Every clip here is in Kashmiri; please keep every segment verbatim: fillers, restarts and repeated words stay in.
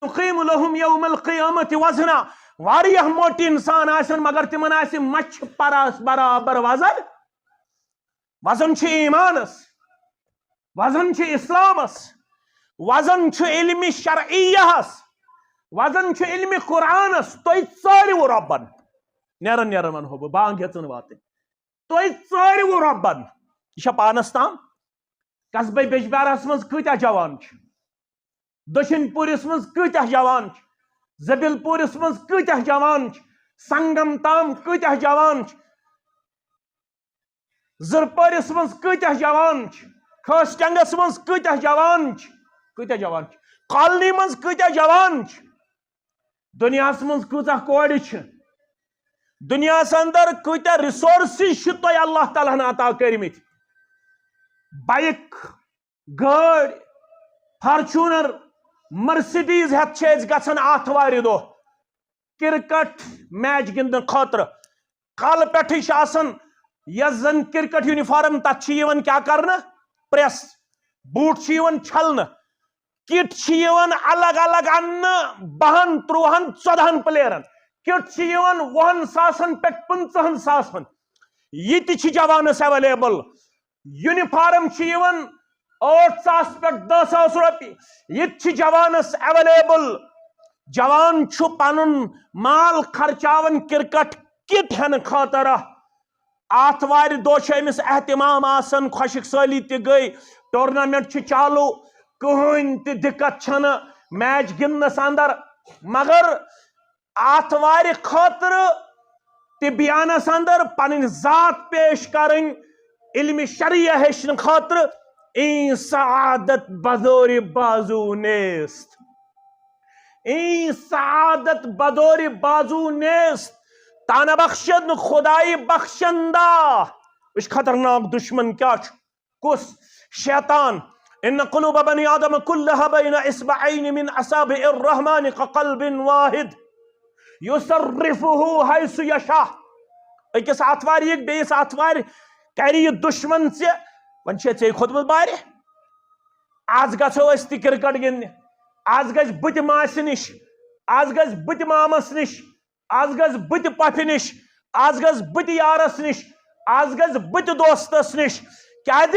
نقیم لهم یوم القیامت وزنا۔ واریاہ موٚٹۍ انسان آسن، مگر تِمن آسہِ مچھِ پراس برابر وزن۔ وزن چھُ ایمانس، وزن چھُ اسلامس، وزن چھُ علمِ شرعیہس، وزن چھُ علمِ قرآنس۔ تُہۍ ژٲرِو رۄبن۔ نیران نیران ونہو بہٕ، بانگ ہیژن واتٕنۍ۔ تُہۍ ژٲرِو رۄبن۔ یہِ چھا پانس تام؟ قصبے بیجبیارس منٛز کۭتیاہ جوان چھِ؟ دٔچھِنۍ پوٗرِس منٛز کۭتیاہ جوان چھِ؟ زبیل پوٗرِس منٛز کۭتیاہ جوان چھِ؟ سنگم تام کۭتیاہ جوان چھِ؟ زرپٲرِس منٛز کۭتیاہ جوان چھِ؟ خٲص ٹنگس منٛز کۭتیاہ جوان چھِ؟ کۭتیاہ جوان چھِ؟ کالنی منٛز کۭتیاہ جوان چھِ؟ دُنیاہس منٛز کۭژاہ کورِ چھِ؟ دُنیاہس اندر کۭتیاہ ریسورسز چھِ تۄہہِ اللہ تعالیٰ ہن عطا کٔرمٕتۍ؟ بایک، گٲڑۍ، فارچونر، مرسیڈیز ہٮ۪تھ چھِ أسۍ گژھان آتھوارِ دۄہ کرکٹ میچ گِنٛدنہٕ خٲطرٕ۔ کالہٕ پٮ۪ٹھٕے چھِ آسان، یۄس زن کرکٹ یونیفارم، تتھ چھِ یِوان کیٛاہ کرنہٕ؟ پریس۔ بوٗٹ چھِ یِوان چھلنہٕ، کِٹ چھِ یِوان الگ الگ اننہٕ، بہن، ترٛوہن، ژۄدہن پلیرن۔ کِٹ چھِ یِوان وُہن ساسن پٮ۪ٹھ پٕنٛژٕہن ساسن۔ یہِ تہِ چھِ جوانس ایویلیبل۔ یونیفارم چھِ یِوان ٲٹھ ساس پٮ۪ٹھ دَہ ساس رۄپیہِ۔ یہِ تہِ چھِ جوانس ایویلیبل۔ جوان چھُ پنُن مال خرچاوان کرکٹ کِٹ ہٮ۪نہٕ خٲطرٕ۔ آتھوارِ دۄہ چھُ أمِس اہتمام آسان، خۄشک سٲلی تہِ گٔے، ٹورنامنٹ چھُ چالو، کٕہٕنۍ تہِ دِقت چھَنہٕ میچ گِنٛدنَس اندر۔ مگر آتھوارِ خٲطرٕ تہِ بیانس اندر پنٕنۍ ذات پیش کرٕنۍ، علمِ شرعیہ ہیٚچھنہٕ خٲطرٕ، این سعادت بدورِ بازو نیست۔ این سعادت بدورِ بازو نیست۔ تانہ بخشن خدای بخشندہ۔ وٕچھ خطرناک دشمن کیٛاہ چھُ۔ کُس؟ شیطان۔ ان قلوب بنی آدم كلها بين اصبعين من اصابع الرحمن كقلب واحد يصرفه حيث يشاء۔ أکِس آتھوارِ یِکھ، بیٚیِس آتھوارِ کرِ یہِ دشمن ژےٚ۔ وۄنۍ چھے ژےٚ کھوٚتمُت بارِ۔ آز گژھو أسۍ تہِ کرکٹ گِنٛدنہِ۔ آز گژھِ بہٕ تہِ ماسہِ نِش۔ آز گژھِ بہٕ تہِ مامس نِش۔ آز گژھِ بہٕ تہِ پۄپھِ نِش۔ آز گژھِ بہٕ تہِ یارس نِش۔ آز گژھِ بہٕ تہِ دوستس نِش۔ کیٛازِ؟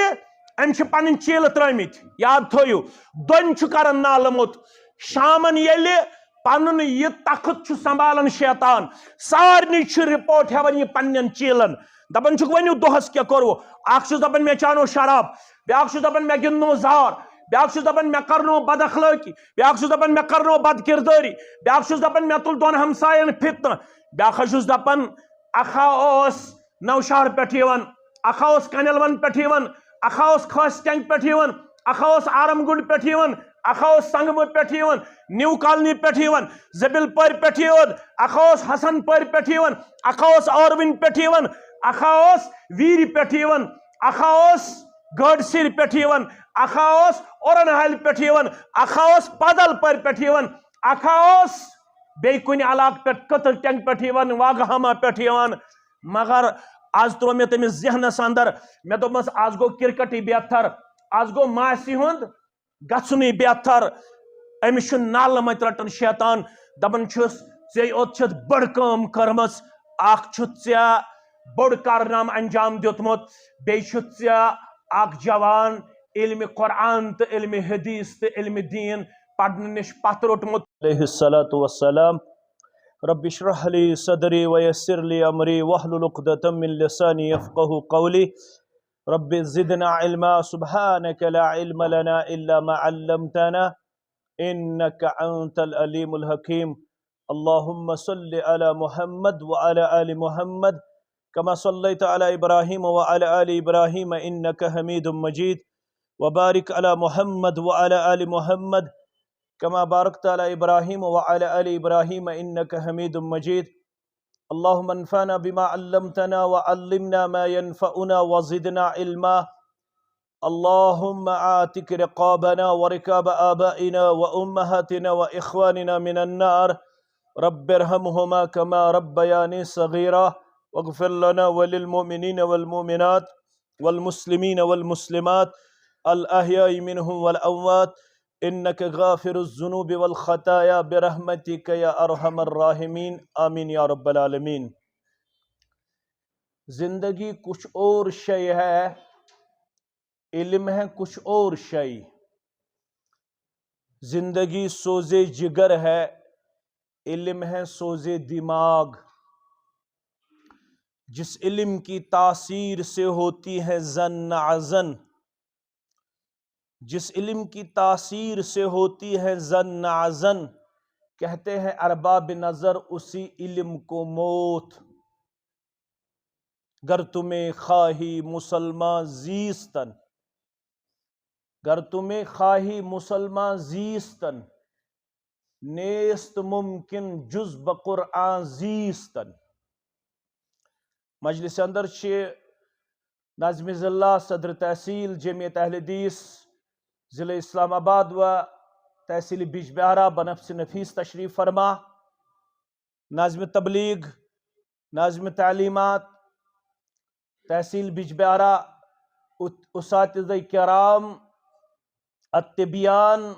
أمۍ چھِ پنٕنۍ چیٖلہٕ ترٲومٕتۍ۔ یاد تھٲیِو، دۄن چھُ کران نالہٕ موٚت۔ شامن ییٚلہِ پنُن یہِ تخت چھُ سنبھالان شیطان، سارنٕے چھُ رپورٹ ہٮ۪وان یہِ پننٮ۪ن چیٖلن۔ دپان چھُکھ، ؤنِو دۄہس کیٛاہ کوٚروٕ؟ اکھ چھُس دپان، مےٚ چانو شراب، بیٛاکھ چھُس دپان، مےٚ گِنٛدنو زار، بیٛاکھ چھُس دپان، مےٚ کرنو بد اخلٲقی، بیٛاکھ چھُس دپان، مےٚ کرنو بد کردٲری، بیٛاکھ چھُس دپان، مےٚ تُل دۄن ہمساین فتنہٕ، بیٛاکھ حظ چھُس دپان، اکھ ہا اوس نوشہر پٮ۪ٹھ یِوان، اکھ ہا اوس کنیلون پٮ۪ٹھ یِوان، اکھ ہا اوس خاص ٹینگ پٮ۪ٹھ یِوان، اکھ ہا اوس آرم گنڈ پٮ۪ٹھ یِوان، اکھ ہا اوس سنگمہٕ پٮ۪ٹھ یِوان، نیو کالنی پٮ۪ٹھ یِوان، زبیل پورِ پٮ۪ٹھ یِوان، اکھ ہا اوس حسن پورِ پٮ۪ٹھ یِوان، اکھ ہا اوس آروٕنۍ پٮ۪ٹھ یِوان، اکھ ہا اوس ویرِ پٮ۪ٹھ یِوان، اکھ ہا اوس گٲڈسِرِ پٮ۪ٹھ یِوان، اکھ ہا اوس اورن حالہِ پٮ۪ٹھ یِوان، اکھ ہا اوس پادل پورِ پٮ۪ٹھ یِوان، اکھ ہا اوس بیٚیہِ کُنہِ علاقہٕ پٮ۪ٹھ، کٔتٕر ٹینگ پٮ۪ٹھ یِوان، واگہاما پٮ۪ٹھ یِوان۔ مگر از ترٛوو مےٚ تٔمِس ذہنس اندر، مےٚ دوٚپمس، از گوٚو کرکٹٕے بہتر، از گوٚو ماسہِ ہُنٛد گژھُنٕے بہتر۔ أمِس چھُ نالہٕ متہِ رٹان شیطان، دپان چھُس، ژےٚ یوت چھَتھ بٔڑ کٲم کٔرمٕژ، اکھ چھُتھ ژےٚ بوٚڑ کارنامہٕ انجام دیُتمُت، بیٚیہِ چھُتھ ژےٚ اکھ جوان علمِ قرآن تہٕ علمِ حدیث تہٕ علمِ دین پرنہٕ نِش پتھ روٚٹمُت۔ علیہ الصلوۃ والسلام۔ رب اشرح لي صدري ويسر لي أمري واحلل عقدة من لساني يفقهوا قولي۔ رب زدنا علما، سبحانك لا علم لنا إلا ما علمتنا، إنك أنت العليم الحكيم۔ اللهم صل على محمد وعلى آل محمد، كما صليت على إبراهيم وعلى آل إبراهيم إنك حميد مجيد، وبارك على محمد وعلى آل محمد، كما باركت على إبراهيم وعلى آل إبراهيم إنك حميد مجيد. اللهم انفعنا بما علمتنا وعلمنا ما ينفعنا وزدنا علما. اللهم اعتق رقابنا ورقاب آبائنا وأمهاتنا وإخواننا من النار. رب ارحمهما كما ربياني صغيرا. واغفر لنا وللمؤمنين والمؤمنات والمسلمين والمسلمات الأحياء منهم والأموات. انک غافر الذنوب والخطایا برحمتک یا ارحم الراحمین، آمین یا رب العالمین۔ زندگی کچھ اور شے ہے، علم ہے کچھ اور شے۔ زندگی سوزے جگر ہے، علم ہے سوزے دماغ۔ جس علم کی تاثیر سے ہوتی ہے زن نہ زن، جس علم کی تاثیر سے ہوتی ہے زن نہ زن، کہتے ہیں ارباب نظر اسی علم کو موت۔ گر تمہیں خواہی مسلمان زیستن، گر تمہیں خواہی مسلمان زیستن، نیست ممکن جز بہ قرآن زیستن۔ مجلس اندر چھ ناظم ضلع، صدر تحصیل، جمعیت اہل حدیث ضلع اسلام آباد و تحصیل بجبہارہ بنفس نفیس تشریف فرما، ناظم تبلیغ، ناظم تعلیمات، تحصیل بجبہارہ، ات-، اساتذہ کرام، التبیان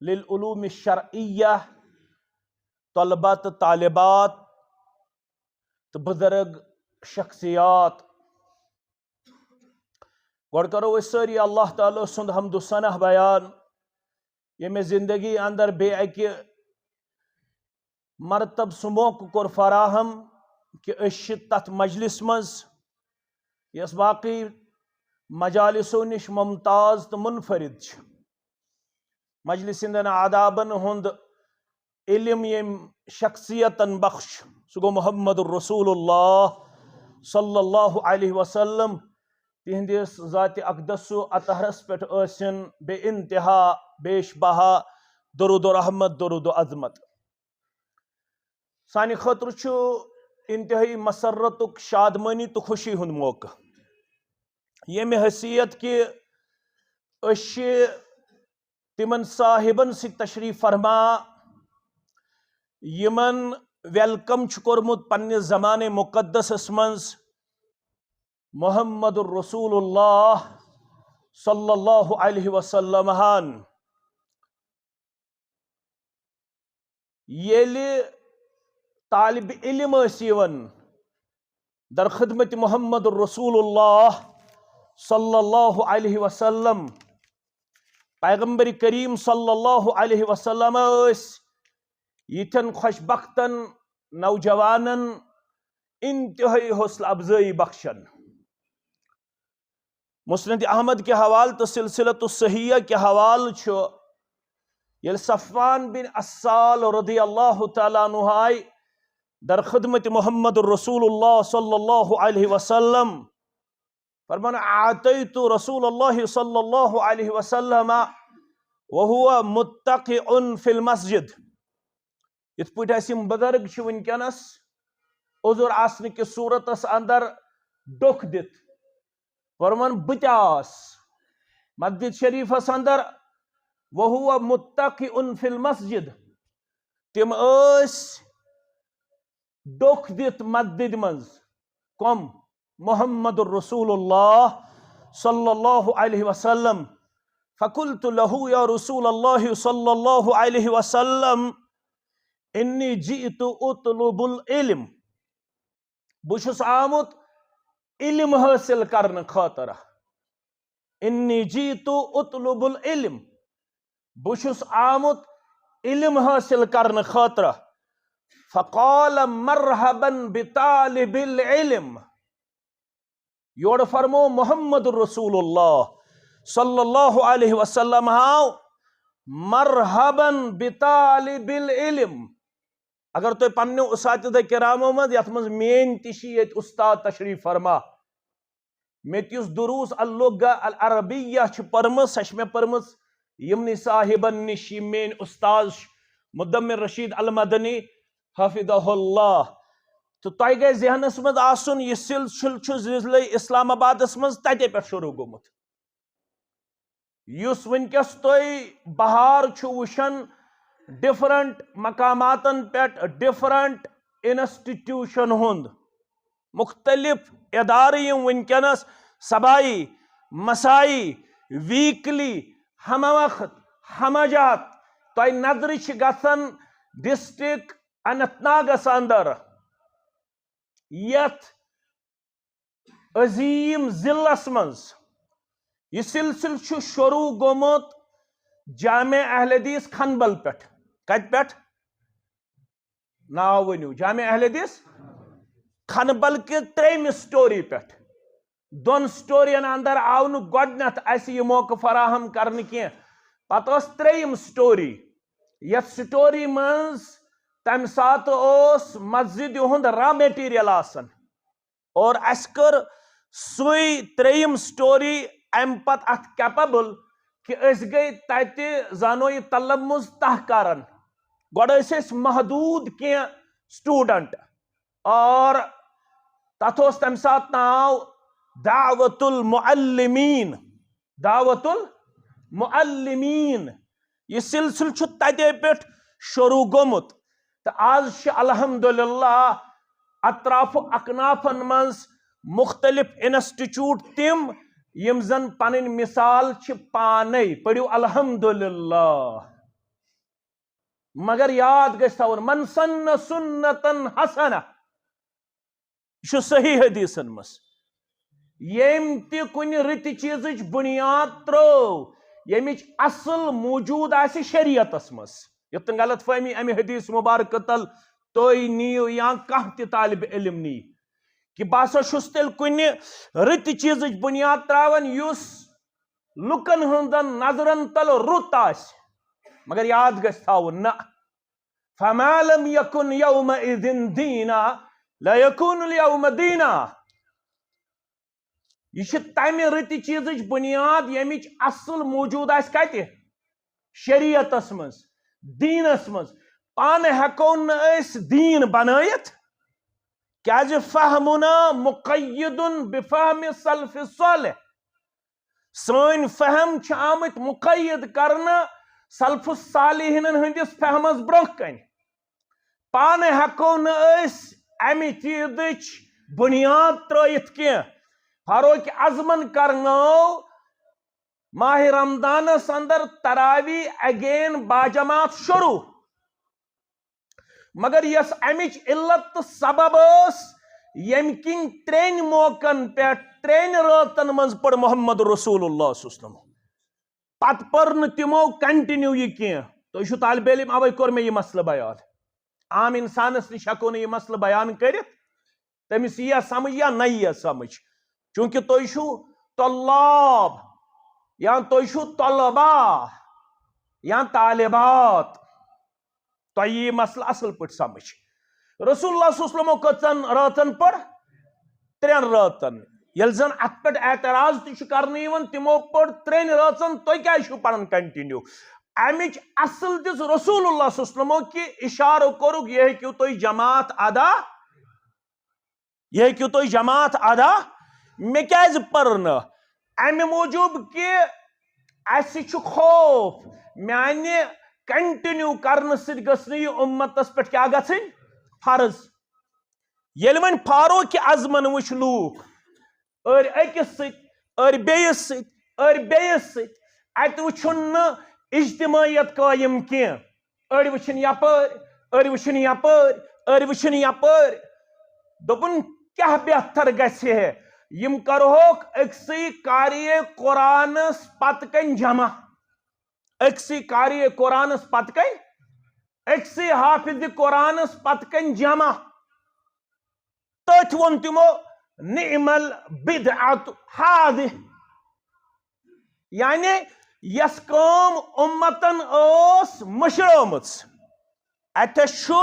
للعلوم الشرعیہ، طلبہ تہٕ طالبات تہٕ بزرگ شخصیات۔ گۄڈٕ کرو أسۍ سٲری اللہ تعالیٰ سُنٛد حمد و ثنا بیان، ییٚمہِ زندگی اندر بیٚیہِ اکہِ مرتب سُہ موقعہٕ کوٚر فراہم کہِ أسۍ چھِ تتھ مجلس منٛز، یۄس باقٕے مجالسو نِش ممتاز تہٕ منفرد چھِ۔ مجلس ہٕنٛدٮ۪ن آدابن ہُنٛد علم ییٚمۍ شخصیتن بخش، سُہ گوٚو محمد رسول اللہ صلی اللہ علیہ وسلم۔ تِہنٛدِس ذات اقدس و اطہرس پٮ۪ٹھ ٲسِن بے انتہا، بیش بہا درود و رحمت، درود و عظمت۔ سانہِ خٲطرٕ چھُ انتہٲئی مسرتُک، شادمٲنی تہٕ خوشی ہُنٛد موقعہٕ، ییٚمہِ حیثیت کہِ أسۍ چھِ تِمن صاحبن سۭتۍ تشریف فرما، یِمن ویلکم چھُ کوٚرمُت پننِس زمانِ مقدسس منٛز محمد رسول اللہ صلی اللہ علیہ وسلم ہن۔ ییٚلہِ طالب علم ٲسۍ یِوان در خدمت محمد رسول اللہ صلی اللہ علیہ وسلم، پیغمبر کریم صلی اللہ علیہ وسلم ٲسۍ یِتھٮ۪ن خۄش بختن نوجوانن انتہٲئی حوصلہٕ افزٲیی بخشان۔ مسند احمد کہِ حوالہٕ تہٕ سلسلۃ الصحیحہ کہِ حوالہٕ چھُ، ییٚلہِ صفوان بن عسال رضی اللہ تعالیٰ عنہ آے در خدمت محمد رسول اللہ صلی اللہ علیہ وسلم، فرمان، اعطیت رسول اللہ صلی اللہ علیہ وسلم وهو متقئ فی المسجد۔ یِتھ پٲٹھۍ اَسہِ یِم بُزرگ چھِ وٕنکیٚنَس عذر آسنہٕ کِس صوٗرتَس اندر ڈوٚکھ دِتھ، فرمان، بہٕ تہِ آس مسجد شریفَس اندر، وهو متقئ فی المسجد۔ تِم ٲسۍ ڈوٚکھ دِتھ مسجد منٛز۔ کم؟ محمد رسول اللہ صلی اللہ علیہ وسلم۔ فقلت له یا رسول اللہ صلی اللہ علیہ وسلم، انی جئت اطلب العلم۔ بہٕ چھُس آمُت علم حٲصِل کرنہٕ خٲطرٕ۔ انی جئت اطلب العلم۔ بہٕ چھُس آمُت علم حٲصِل کرنہٕ خٲطرٕ۔ فقال مرحبا بطالب العلم۔ یورٕ فرمو محمد رسول اللہ صلی اللہ علیہ وسلم ہاو، مرحبا بطالب العلم۔ اگر تُہۍ پننیو اساتذہ کرامو منٛز، یتھ منٛز میٲنۍ تہِ چھِ ییٚتہِ استاد تشریف فرما، مےٚ تہِ یُس دروس اللغہ العربیہ چھِ پٔرمٕژ، سۄ چھِ مےٚ پٔرمٕژ یِمنٕے صاحبن نِش، یِم میٲنۍ استاد چھِ، مدمر رشید المدنی حفظہ اللہ۔ تہٕ تۄہہِ گژھِ ذہنس منٛز آسُن، یہِ سلسلہٕ چھُ ضلع اسلام آبادس منٛز تتے پٮ۪ٹھ شروع گوٚمُت۔ یُس وٕنکیٚس تُہۍ بہار چھِو وٕچھان، ڈفرنٹ مقاماتن پٮ۪ٹھ ڈفرنٹ انسٹیٹیوشن ہُنٛد، مختلف ادارٕ یِم وٕنکیٚنس صباحی، مسائی، ویکلی، ہمہ وقت، ہمہ جہت تۄہہِ نظرِ چھِ گژھان ڈسٹرکٹ اننت ناگس اندر، یتھ عظیم ضلعس منٛز۔ یہِ سلسلہٕ چھُ شروع گوٚمُت جامع اہل حدیث کھنبل پٮ۪ٹھ۔ کتہِ پٮ۪ٹھ؟ ناو ؤنِو۔ جامع اہل حدیث کھنبل کہِ ترٛیٚیمہِ سٹوری پٮ۪ٹھ۔ دۄن سٹورین اندر آو نہٕ گۄڈٕنیتھ اسہِ یہِ موقعہٕ فراہم کرنہٕ کینٛہہ۔ پتہٕ ٲس ترٛیٚیِم سٹوری۔ یتھ سٹوری منٛز تمہِ ساتہٕ اوس مسجد ہُنٛد را میٹیریل آسان۔ اور اسہِ کٔر سُے ترٛیٚیِم سٹوری امہِ پتہٕ اتھ کیپیبل کہِ أسۍ گٔے تتہِ زانو یہِ تلمُز تہہ کران۔ گۄڈٕ ٲسۍ أسۍ محدوٗد کینٛہہ سٹوڈنٹ، اور تتھ اوس تمہِ ساتہٕ ناو دعوت المعلمین۔ دعوت المعلمین۔ یہِ سلسلہٕ چھُ تتے پٮ۪ٹھ شروع گوٚمُت۔ تہٕ آز چھِ الحمدللہ اطراف و اکنافن منٛز مختلف انسٹیٹیوٹ تِم، یِم زن پنٕنۍ مثال چھِ پانے۔ پٔرِو الحمدللہ۔ مگر یاد گژھِ تھاوُن، "من سن سنتن حسنہ"، یہِ چھُ صحیح حدیثن منٛز۔ ییٚمۍ تہِ کُنہِ رٕتہِ چیٖزٕچ بُنیاد ترٲو، ییٚمِچ اصل موجود آسہِ شریعتس منٛز، یُتھ نہٕ غلط فہمی امہِ حدیث مبارکہٕ تل تُہۍ نِیِو یا کانٛہہ تہِ طالب علم نِیہِ، کہِ بہٕ ہسا چھُس تیٚلہِ کُنہِ رٕتہِ چیٖزٕچ بُنیاد تراوان یُس لُکن ہٕنٛدن نظرن تل رُت آسہِ۔ مگر یاد گژھِ تھاوُن، نہ، فما لم یکن یومئذ دینا لا یکون الیوم دینا۔ یہِ چھِ تمہِ رٕتہِ چیٖزٕچ بُنیاد، ییٚمِچ اصل موجود آسہِ کتہِ؟ شریعتس منٛز، دیٖنس منٛز۔ پانہٕ ہٮ۪کو نہٕ أسۍ دیٖن بنٲیِتھ، کیازِ فہمنا مقید بفہم سلف صالح۔ سٲنۍ فہم چھِ آمٕتۍ مُقید کرنہٕ سلف صالحینن ہٕنٛدِس فہمس برٛونٛہہ کنہِ۔ پانہٕ ہٮ۪کو نہٕ أسۍ امہِ چیٖزٕچ بُنیاد ترٲیِتھ کینٛہہ۔ فاروق اعظمن کرنٲو ماہ رمضانس اندر تراوی اگین باجماعت شروع۔ مگر یۄس امِچ علت تہٕ سبب ٲس، ییٚمہِ کِنۍ ترٛٮ۪ن موقعن پٮ۪ٹھ ترٛٮ۪ن رٲژن منٛز پٔر محمد رسول اللہ صلی اللہ علیہ وسلم۔ پتہٕ پٔر نہٕ تِمو کنٹینیو یہِ کینٛہہ۔ تُہۍ چھِو طالب علم، اوے کوٚر مےٚ یہِ مسلہٕ بیان۔ عام انسانس نِش ہٮ۪کو نہٕ یہِ مسلہٕ بیان کٔرِتھ۔ تٔمِس یِیا سمجھ یا نہ یِیا سمجھ، چونکہ تُہۍ چھِو طلاب یا تُہۍ چھِو طلبا یا طالبات، تۄہہِ یی مسلہٕ اصل پٲٹھۍ سمجھ۔ رسول اللہ صلی اللہ علیہ وسلمو کٔژن رٲژن پٔر؟ ترٛٮ۪ن رٲژن۔ ییٚلہِ زن اتھ پٮ۪ٹھ اعتراض تہِ چھُ کرنہٕ یِوان، تِمو پٔر ترٛٮ۪ن رٲژن، تُہۍ کیازِ چھِو پران کنٹینیو؟ امِچ اصل دِژ رسول اللہ صلی اللہ علیہ وسلمو کہِ اشارٕ کوٚرُکھ، یہِ ہیٚکِو تُہۍ جماعت ادا، یہِ ہیٚکِو تُہۍ جماعت ادا۔ مےٚ کیازِ پٔر نہٕ؟ امہِ موٗجوٗب کہِ اسہِ چھُ خوف، میانہِ کنٹینیو کرنہٕ سۭتۍ گٔژھ نہٕ یہِ اُمتس پٮ۪ٹھ کیٛاہ گژھٕنۍ؟ فرض۔ ییٚلہِ وۄنۍ فاروق اعظمن وٕچھ لوٗکھ، أڑۍ أکِس سۭتۍ، أڑۍ بیٚیِس سۭتۍ، أڑۍ بیٚیِس سۭتۍ، اتہِ وٕچھُن نہٕ اجتماعیت قٲیِم کینٛہہ۔ أڑۍ وٕچھِن یپٲرۍ، أڑۍ وٕچھِن یپٲرۍ، أڑۍ وٕچھِن یپٲرۍ۔ دوٚپُن، کیٛاہ بہتر گژھِ ہے؟ یِم کرہوکھ أکسٕے قاری قرآنس پتہٕ کنۍ جمع، أکسٕے قاری قرآنس پتہٕ کنۍ، أکسٕے حافظ قرآنس پتہٕ کنۍ جمع۔ تٔتھۍ ووٚن تِمو، "نعم البدعۃ ہذہ"، یعنی یۄس کٲم اُمتن ٲس مٔشرٲومٕژ، اتھس چھُ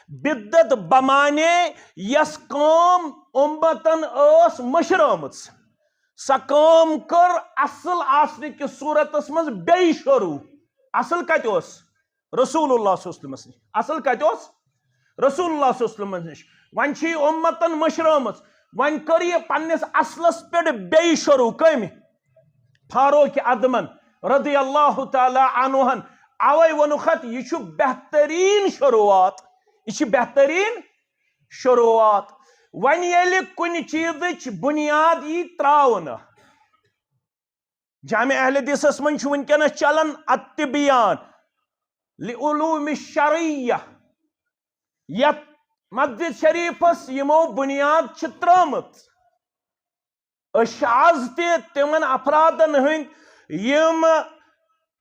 بدعت بمانے یۄس کٲم اُمتن ٲس مٔشرٲومٕژ، سۄ کٲم کٔر اصل آسنہٕ کِس صورتس منٛز بیٚیہِ شروع۔ اصل کتہِ اوس؟ رسول اللہ صلی اللہ علیہ وسلمس نِش۔ اصل کتہِ اوس؟ رسول اللہ صلی اللہ علیہ وسلمس نِش۔ وۄنۍ چھِ یہِ اُمتن مٔشرٲومٕژ، وۄنۍ کٔر یہِ پننِس اصلس پٮ۪ٹھ بیٚیہِ شروع۔ کٔمۍ؟ فاروق اعظمن رضی اللہ تعالی عنہن۔ اوے ووٚنُکھ اتھ، یہِ چھُ بہتریٖن شروعات، یہِ چھِ بہتریٖن شروعات۔ وۄنۍ ییٚلہِ کُنہِ چیٖزٕچ بُنیاد یی ترٛاونہٕ، جامع اہل حدیثس منٛز چھُ وٕنکیٚنس چلان التبیان لعلوم الشرعیہ، یتھ مسجد شریفس یِمو بنیاد چھِ ترٲومٕژ۔ أسۍ چھِ آز تہِ تِمن افرادن ہٕنٛدۍ یِم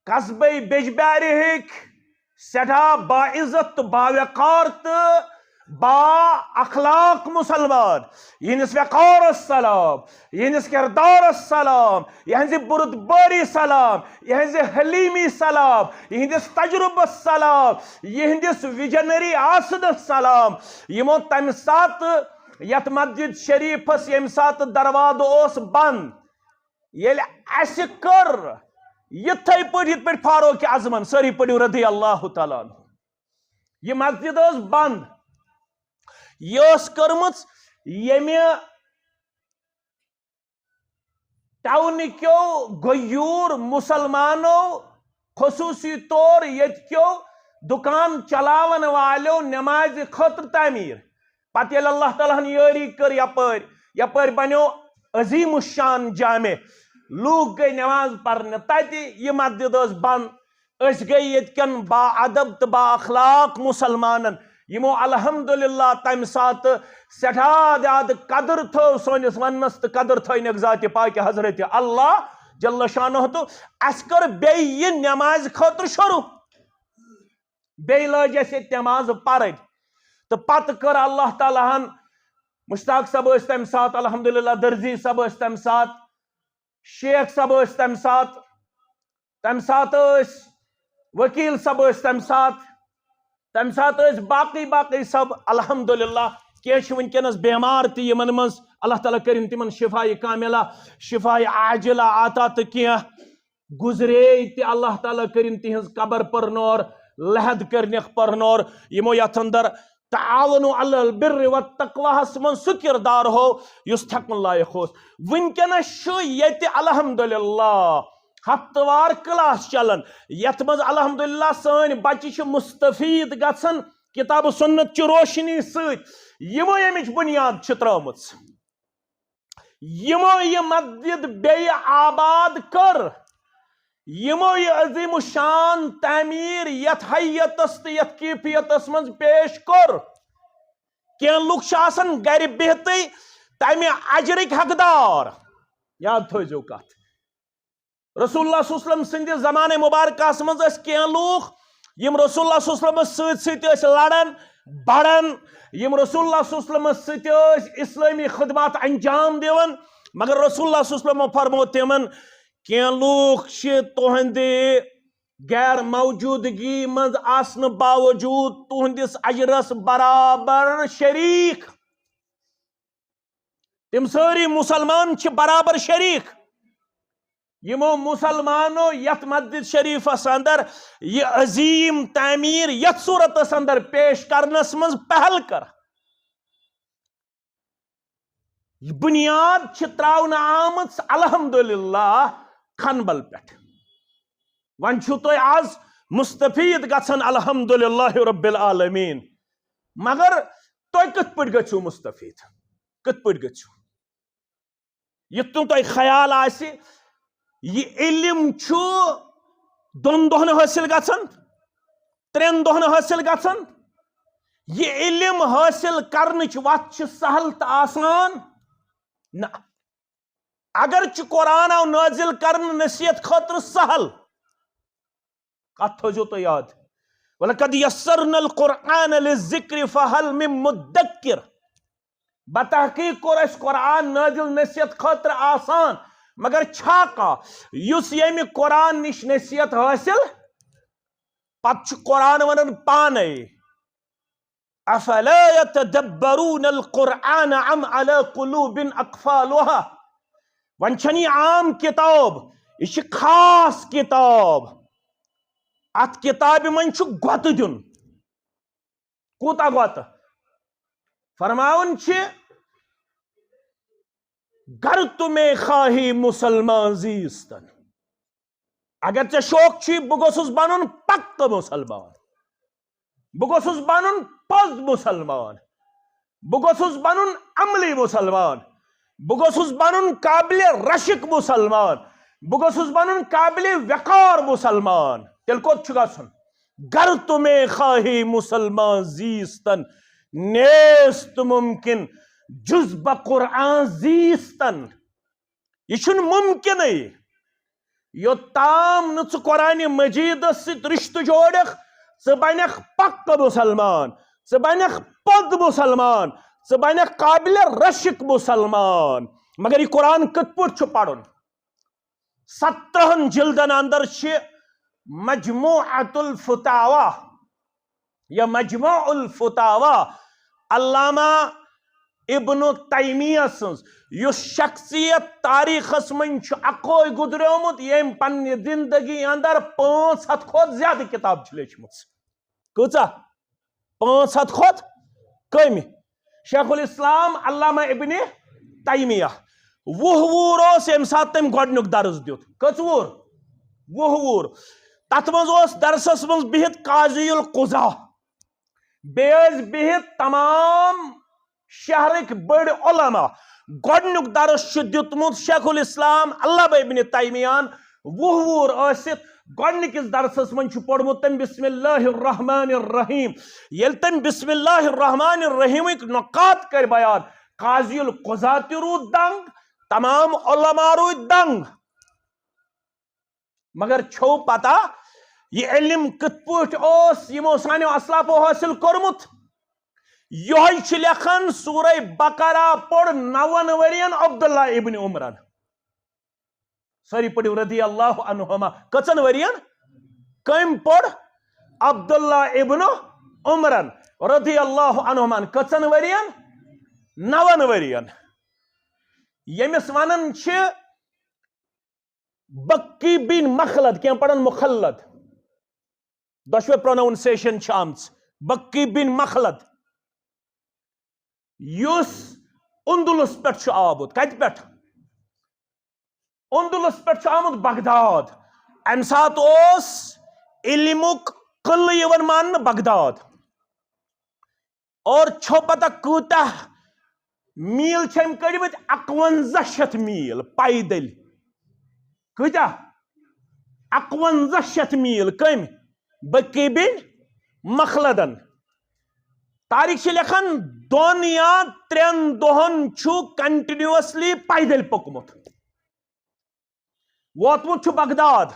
قصبے بیجبیارِ ہٕکۍ سٮ۪ٹھاہ باعزت تہٕ باوقار تہٕ با اخلاق مسلمان، یِہنٛدِس وقارس سلام، یِہنٛدِس کردارس سلام، یِہنٛزِ بُردبٲری سلام، یِہنٛزِ حلیمی سلام، یِہنٛدِس تجربس سلام، یِہنٛدِس وِجنری آسنس سلام، یِمو تمہِ ساتہٕ یتھ مسجد شریفس ییٚمہِ ساتہٕ دروازٕ اوس بند، ییٚلہِ اسہِ کٔر یِتھے پٲٹھۍ، یِتھ پٲٹھۍ فاروق اعظمن، سٲری پٔرِو رضی اللہ تعالیٰ عنہ، یہِ مسجد ٲس بند، یہِ ٲس کٔرمٕژ ییٚمہِ ٹاونہٕ کیو غیور مسلمانو، خصوصی طور ییٚتہِ کیو دُکان چلاون والیو نمازِ خٲطرٕ تعمیٖر۔ پتہٕ ییٚلہِ اللہ تعالیٰ ہن یٲری کٔر یپٲرۍ، یپٲرۍ بنیو عظیم الشان جامع، لوٗکھ گٔے نماز پرنہِ تتہِ، یہِ مسجد ٲس بنٛد۔ أسۍ گٔے ییٚتہِ کٮ۪ن با ادب تہٕ با اخلاق مسلمانن، یِمو الحمدللہ تمہِ ساتہٕ سٮ۪ٹھاہ زیادٕ قدٕر تھٲو سٲنِس وننس تہٕ قدٕر تھٲینکھ ذاتِ پاکہِ حضرت اللہ جل شانہ۔ تہٕ اسہِ کٔر بیٚیہِ یہِ نمازِ خٲطرٕ شروع، بیٚیہِ لٲج اسہِ ییٚتہِ نماز پرٕنۍ۔ تہٕ پتہٕ کٔر اللہ تعالیٰ ہن، مشتاق صٲب ٲسۍ تمہِ ساتہٕ، الحمدللہ درزی صٲب ٲسۍ تمہِ ساتہٕ، شیخ صٲب ٲسۍ تمہِ ساتہٕ، تمہِ ساتہٕ ٲسۍ وکیل صٲب ٲسۍ تمہِ ساتہٕ، تمہِ ساتہٕ ٲسۍ باقٕے باقٕے صٲب، الحمدللہ۔ کینٛہہ چھِ وٕنکیٚنس بیمار تہِ، یِمن منٛز اللہ تعالیٰ کٔرِن تِمن شفایہِ کاملہ، شفایہِ عاجلہ عطا، تہٕ کینٛہہ گُزرے تہِ، اللہ تعالیٰ کٔرِن تِہنٛز قبر پرنور، لحد کٔرنکھ پرنور۔ یِمو یتھ اندر تعاونوا علی البر والتقویٰ ہس منٛز سُہ کردار ہوو یُس تھکُن لایق اوس۔ وٕنکیٚنس چھُ ییٚتہِ الحمدللہ ہفتہٕ وار کلاس چلان، یتھ منٛز الحمدللہ سٲنۍ بچہِ چھِ مستفید گژھان کتاب و سنت چہِ روشنی سۭتۍ۔ یِمو ییٚمِچ بنیاد چھِ ترٲومٕژ، یِمو یہِ مسجد بیٚیہِ آباد کٔر، یِمو یہِ عظیم الشان تعمیٖر یتھ حیتس تہٕ یتھ کیفیتس منٛز پیش کوٚر۔ کینٛہہ لُکھ چھِ آسان گرِ بِہتٕے تمہِ اجرٕکۍ حقدار۔ یاد تھٲیزیو کتھ، رسول اللہ صلی اللہ علیہ وسلم سٕنٛدِ زمانہٕ مبارکس منٛز ٲسۍ کینٛہہ لوٗکھ، یِم رسول اللہ صلی اللہ علیہ وسلمس سۭتۍ سۭتۍ ٲسۍ لڑان، بڑان، یِم رسول اللہ صلی اللہ علیہ وسلمس سۭتۍ ٲسۍ اسلٲمی خدمات انجام دِوان، مگر رسول اللہ صلی اللہ علیہ وسلمن فرموو تِمن، کینٛہہ لوٗکھ چھِ تُہنٛدِ غیر موجودگی منٛز آسنہٕ باوجود تُہنٛدِس اجرس برابر شریک۔ تِم سٲری مسلمان چھِ برابر شریک۔ یِمو مسلمانو یتھ مسجد شریفس اندر یہِ عظیم تعمیٖر یتھ صورتس اندر پیش کرنس منٛز پہل کٔر۔ یہِ بنیاد چھِ تراونہٕ آمٕژ الحمدللہ کھنبل پٮ۪ٹھ۔ وۄنۍ چھِو تُہۍ آز مستفید گژھان الحمدللہ رب العالمین۔ مگر تُہۍ کِتھ پٲٹھۍ گٔژھِو مستفید؟ کِتھ پٲٹھۍ گٔژھِو؟ یُتھ نہٕ تۄہہِ خیال آسہِ، یہِ علم چھُ دۄن دۄہن حٲصِل گژھان، ترٛٮ۪ن دۄہن حٲصِل گژھان۔ یہِ علم حٲصِل کرنٕچ وتھ چھِ سہل تہٕ آسان؟ نہ۔ اگرچہِ قرآن آو نٲزِل کرنہٕ نصیحت خٲطرٕ سہل، کتھ تھٲوزیو تُہۍ یاد، وَلَقَدْ يَسَّرْنَا الْقُرْآنَ لِلذِّكْرِ فَهَلْ مِن مُّدَّكِّرٍ۔ بتحقیق کوٚر اَسہِ قرآن نٲزِل نصیحت خٲطرٕ آسان، مگر چھا کانٛہہ یُس ییٚمہِ قرآن نِش نصیحت حٲصِل؟ پتہٕ چھُ قرآن وَنان پانے، أَفَلَا يَتَدَبَّرُونَ الْقُرْآنَ أَمْ عَلَىٰ قُلُوبٍ أَقْفَالُهَا۔ وۄنۍ چھَنہٕ یہِ عام کِتاب، یہِ چھِ خاص کِتاب۔ اَتھ کِتابہِ منٛز چھُ غۄطہٕ دیُن۔ کوٗتاہ غۄطہٕ؟ فرماوان چھِ، گر تُمے خواہی مسلمان زیستن۔ اگر ژےٚ شوق چھُے بہٕ گوٚژھُس بنُن پکہٕ مسلمان، بہٕ گوٚژھُس بنُن پوٚز مسلمان، بہٕ گوٚژھُس بنُن عملی مسلمان، بہٕ گوٚژھُس بنُن قابل رشک مسلمان، بہٕ گوٚژھُس بنُن قابل وقار مسلمان۔ تیٚلہِ کوٚت چھُ گژھُن؟ گر تُمے خواہی مسلمان زیستن، نیست ممکن جز بہ قرآن زیستن۔ یہِ چھُنہٕ مُمکِنٕے۔ یوٚتام نہٕ ژٕ قرآنِ مجیدس سۭتۍ رشتہٕ جوڑکھ، ژٕ بنکھ پکہٕ مسلمان، ژٕ بنکھ پوٚز مسلمان، ژٕ بنکھ قابل رشک مسلمان۔ مگر یہِ قرآن کِتھ پٲٹھۍ چھُ پرُن؟ سترہن جلدن اندر چھِ مجموعۃ الفتاوی یا مجموع الفتاوی، علامہ ابن تیمیہ سٕنٛز، یُس شخصیت تاریخس منٛز چھُ اکوے گُزریومُت، ییٚمۍ پننہِ زندگی اندر پانٛژھ ہتھ کھۄتہٕ زیادٕ کتاب چھِ لیچھمٕژ۔ کۭژاہ؟ پانٛژھ ہتھ کھۄتہٕ کٔمۍ؟ شیخ الاسلام علامہ ابن تیمیہ۔ وُہ وُہُر اوس ییٚمہِ ساتہٕ تٔمۍ گۄڈٕنیُک درس دیُت۔ کٔژ وُہُر؟ وُہ وُہُر۔ تتھ منٛز اوس درسس منٛز بِہِتھ قاضی القضاہ، بیٚیہِ ٲسۍ بِہِتھ تمام شہرٕکۍ بٔڑۍ علماء۔ گۄڈٕنیُک درس چھُ دیُتمُت شیخ الاسلام علامہ ابن تیمیہن۔ وُہ وُہُر ٲسِتھ گۄڈٕنِکِس درسس منٛز چھُ پوٚرمُت تٔمۍ بسم اللہ الرحمن الرحیم۔ ییٚلہِ تٔمۍ بسم اللہ الرحمن الرحیمٕکۍ نقاط کٔرۍ بیان، قاضی القضاہ تہِ روٗد دنگ، تمام علماء روٗدۍ دنگ۔ مگر چھو پتہ، یہِ علم کِتھ پٲٹھۍ اوس یِمو سانیو اسلافو حٲصِل کوٚرمُت؟ یِہوٚے چھُ لیکھان، سورہ بقرہ پوٚر نون ؤرین عبداللہ ابن عمرن۔ سٲری پٔرِو رضی اللہ عنہما۔ کٔژن ؤرین؟ کٔمۍ پوٚر؟ عبداللہ ابن عمرن رضی اللہ عنہما۔ کٔژن ؤرین؟ نون ؤرین۔ ییٚمِس ونان چھِ بکی بن مخلد، کینٛہہ پران مخلد، دۄشوے پروناؤنسیشن چھِ آمٕژ۔ بکی بن مخلد، یُس اندلس پٮ۪ٹھ چھُ آمُت۔ کتہِ پٮ۪ٹھ؟ اندلس پٮ۪ٹھ چھُ آمُت بغداد۔ امہِ ساتہٕ اوس علمُک قلعہٕ یِوان ماننہٕ بغداد۔ اور چھو پتہ کۭتیاہ میٖل چھِ أمۍ کٔڑمٕتۍ؟ اَکوَنزاہ شیٚتھ میٖل پیدل۔ کۭتیاہ؟ اَکوَنزاہ شیٚتھ میٖل۔ کٔمۍ؟ بکی بن مخلدن۔ تاریخ چھِ لیکھان، دۄن یا ترٛٮ۪ن دۄہن چھُ continuously پیدل پوٚکمُت۔ ووتمُت چھُ بغداد۔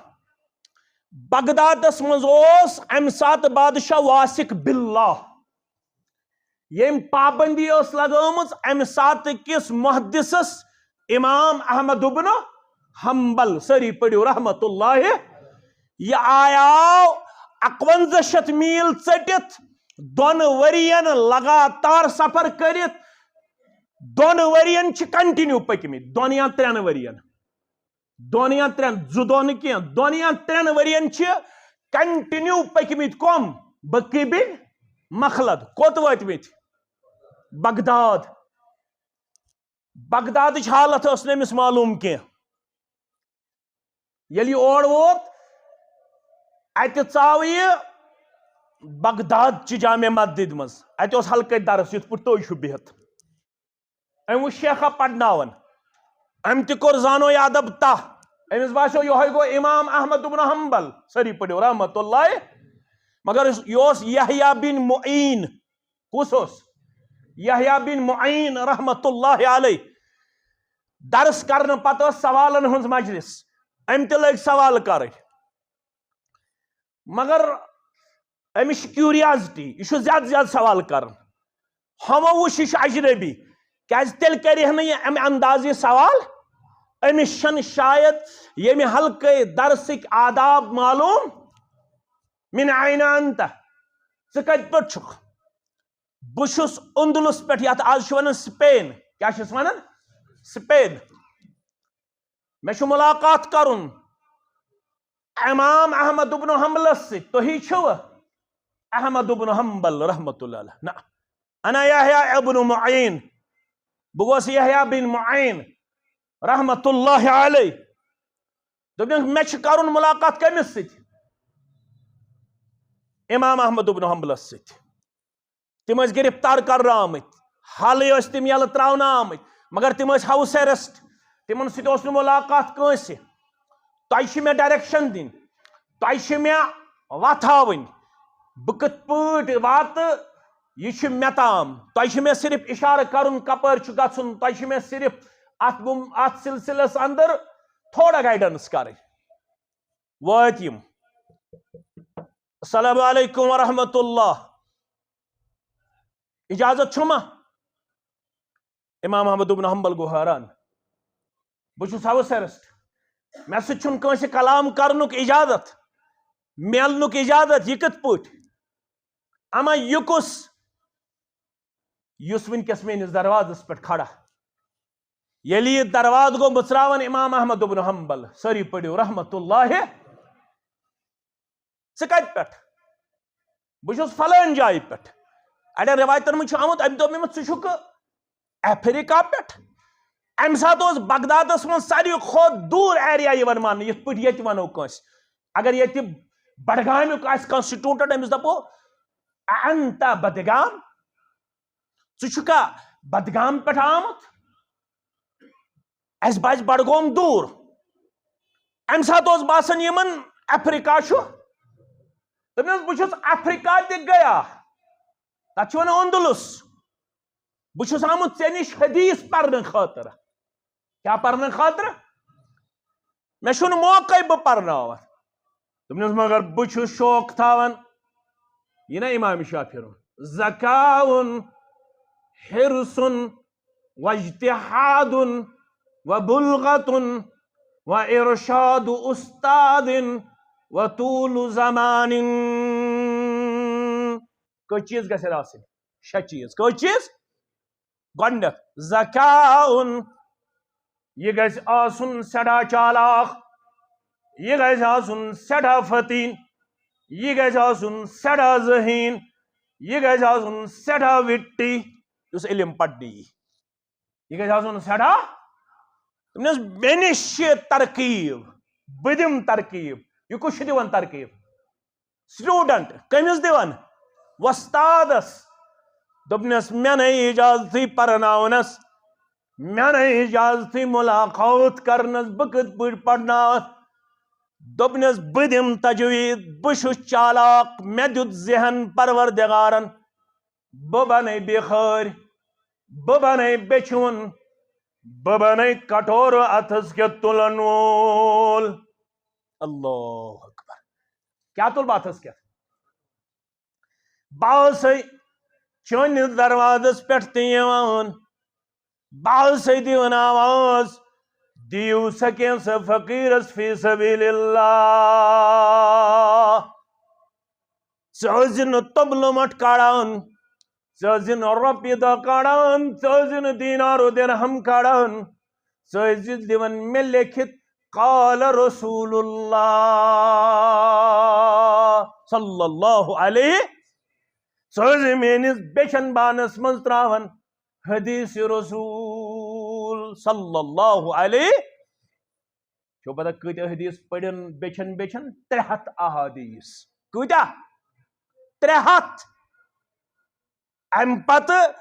بغدادس منٛز اوس امہِ ساتہٕ بادشاہ واثق باللہ، ییٚمۍ پابندی ٲس لگٲومٕژ امہِ ساتہٕ کِس محدثس امام احمد ابن حنبل، سٲری پٔرِو رحمت اللہ۔ یہِ آیاو اَکوَنزاہ شیٚتھ میٖل ژٔٹِتھ، دۄن ؤرین لگاتار سفر کٔرِتھ، دۄن ؤرین چھِ continue پٔکمٕتۍ، دۄن یا ترٛٮ۪ن ؤرین۔ دۄن یا ترٛٮ۪ن، زٕ دۄہ نہٕ کینٛہہ، دۄن یا ترٛٮ۪ن ؤرین چھِ continue پٔکمٕتۍ کۄم؟ بکی بن مخلد۔ کوٚت وٲتمٕتۍ؟ بغداد۔ بغدادٕچ حالت ٲس نہٕ أمِس معلوم کینٛہہ۔ ییٚلہِ یہِ اور ووت، اتہِ ژاو یہِ بغداد چہِ جامع مسجد منٛز۔ اتہِ اوس حلقہٕ درس، یِتھ پٲٹھۍ تُہۍ چھِو بِہِتھ۔ أمۍ وُچھ شیخہ پرناوان، أمۍ تہِ کوٚر زانو یہِ ادب تاہ۔ أمِس باسیو، یِہوٚے گوٚو امام احمد ابن حنبل، سٲری پٔرِو رحمت اللہ۔ مگر یہِ اوس یحییٰ بن معین۔ کُس اوس؟ یحییٰ بن معین رحمت اللہ علیہ۔ درس کرنہٕ پتہٕ ٲس سوالن ہٕنٛز مجلس، أمۍ تہِ لٲگۍ سوال کرٕنۍ۔ مگر أمِس چھِ curiosity، یہِ چھُ زیادٕ زیادٕ سوال کران۔ ہُمو وُچھ یہِ چھُ اجنبی، کیازِ تیٚلہِ کرِ ہا نہٕ یہِ امہِ اندازٕ یہِ سوال۔ أمِس چھنہٕ شاید ییٚمہِ حلقہٕ درسٕکۍ آداب معلوم۔ من این انت؟ ژٕ کتہِ پٮ۪ٹھ چھُکھ؟ بہٕ چھُس اندلس پٮ۪ٹھ، یتھ آز چھِ ونان سپین۔ کیٛاہ چھِس ونان؟ سپین۔ مےٚ چھُ ملاقات کرُن امام احمد ابن حنبلس سۭتۍ۔ تُہی چھِوٕ احمد ابن حنبل رحمت اللہ علیہ؟ نہ، انا یحییٰ ابن معین۔ بہٕ گوس یحییٰ بن معین رحمت اللہ علیہ۔ دوٚپنَکھ، مےٚ چھُ کرُن ملاقات کٔمِس سۭتۍ؟ امام احمد ابن حنبلس سۭتۍ۔ تِم ٲسۍ گرفتار کرنہٕ آمٕتۍ، حالٕے ٲسۍ تِم یَلہٕ ترٛاونہٕ آمٕتۍ، مگر تِم ٲسۍ house arrest، تِمن سۭتۍ اوس نہٕ ملاقات کٲنٛسہِ۔ تۄہہِ چھِ مےٚ ڈایریکشن دِنۍ، تۄہہِ چھِ مےٚ وتھ ہاوٕنۍ، بہٕ کِتھ پٲٹھۍ واتہٕ، یہِ چھُ مےٚ تام۔ تۄہہِ چھِ مےٚ صرف اشارٕ کرُن کپٲرۍ چھُ گژھُن، تۄہہِ چھِ مےٚ صرف اتھ مم-، اتھ سلسلس اندر تھوڑا گائیڈنس کرٕنۍ۔ وٲتۍ یِم۔ السلام علیکم ورحمۃ اللہ۔ اجازت چھُ ما؟ امام احمد ابن حنبل گوٚو حٲران۔ بہٕ چھُس ہاوُس ایرسٹ، مےٚ سۭتۍ چھُنہٕ کٲنٛسہِ کلام کرنُک اجازت، میلنُک اجازت، یہِ کِتھ پٲٹھۍ؟ اما یہِ کُس، یُس وٕنکیٚس میٲنِس دروازس پٮ۪ٹھ کھڑا؟ ییٚلہِ یہِ دروازٕ گوٚو مٕژراوان امام احمد ابن حنبل، سٲری پٔرِو رحمت اللہ، ژٕ کتہِ پٮ۪ٹھ؟ بہٕ چھُس فلٲنۍ جایہِ پٮ۪ٹھ۔ اَڑٮ۪ن رِوایتَن منٛز چھُ آمُت، أمۍ دوٚپ مےٚ، "ژٕ چھُکھ افریقہ پٮ۪ٹھ؟" اَمہِ ساتہٕ اوس بغدادَس منٛز ساروی کھۄتہٕ دوٗر ایریا یِوان ماننہٕ، یِتھ پٲٹھۍ ییٚتہِ وَنو کٲنٛسہِ۔ اگر ییٚتہِ بڈگامیُک آسہِ کانٛہہ سٹوٗڈنٛٹ، أمِس دَپو، "اَنت بدگام؟ ژٕ چھُکھا بدگام پٮ۪ٹھ آمُت؟ اَسہِ باسہِ بڈگوم دوٗر۔" اَمہِ ساتہٕ اوس باسان یِمن افریقہ چھُ۔ دوٚپنَس، "بہٕ چھُس افریقہ تہِ گیا، تَتھ چھِ وَنان اندلس۔ بہٕ چھُس آمُت ژےٚ نِش حدیث پرنہٕ خٲطرٕ۔" کیٛاہ پرنہٕ خٲطرٕ؟ مےٚ چھُنہٕ موقعے بہٕ پرناوَتھ۔ دوٚپنَس، "مگر بہٕ چھُس شوق تھاوان۔" یہِ نا امام شافعی رحمہ، "ذکاء حرص واجتہاد وبلغة وارشاد استاد وطول زمان۔" کٔژ چیٖز گژھن آسٕنۍ؟ شےٚ چیٖز۔ کٔژ چیٖز؟ گۄڈٕنیتھ، ذکاء، یہِ گژھِ آسُن سٮ۪ٹھاہ چالاک، یہِ گژھِ آسُن سٮ۪ٹھاہ فطیٖن، یہِ گژھِ آسُن سٮ۪ٹھاہ ذہیٖن، یہِ گژھِ آسُن سٮ۪ٹھاہ وِٹی، یُس علم پرنہِ یی۔ یہِ گژھِ آسُن سٮ۪ٹھاہ۔ دوٚپنَس، "مےٚ نِش چھِ ترکیب، بہٕ دِمہٕ ترکیب۔" یہِ کُس چھُ دِوان ترکیب؟ سٹوڈنٹ۔ کٔمِس دِوان؟ وۄستادس۔ دوٚپنس، "مےٚ نے اجازتٕے پرناونس، مےٚ نے اجازتٕے ملاقات کرنس، بہٕ کِتھ پٲٹھۍ پرناوتھ؟" دوٚپنس، "بہٕ دِمہٕ تجویٖد، بہٕ چھُس چالاک، مےٚ دیُت ذہن پروردگارن، بہٕ بنے بِخٲرۍ، بہٕ بنے بیچھِ وُن، بہٕ بنے کٹورٕ اتھس کٮ۪تھ تُلن وول۔" اللہ اکبر۔ کیٛاہ تُل بہٕ اتھس کٮ۪تھ؟ بہٕ آسے چٲنِس دروازس پٮ۪ٹھ تہِ یِوان، بہٕ آسے دِوان آواز، "دِیِو سا کینٛژھا فقیٖرس فی سبیل اللہ۔" ژٕ ٲسۍ زِ نہٕ توٚملہٕ مۄٹھ کڑان، ژٕ ٲسۍ زِ نہٕ رۄپیہِ دہ کڑان، ژٕ ٲسۍ زِ نہٕ دینار و درہم کڑان، ژٕ ٲسۍ زِ دِوان مےٚ لیکھِتھ، "قال رسول اللہ صلی اللہ علیہ۔" ژٕ ٲسۍ زِ میٲنِس بیچھن بانس منٛز تراوان حدیث رسول صلی اللہ علیہ۔ چھو پتہ کۭتیاہ حدیث پٔرِن بیچھن بیچھن؟ ترٛےٚ ہتھ احادیث۔ کۭتیاہ؟ ترٛےٚ ہتھ۔ امہِ پتہٕ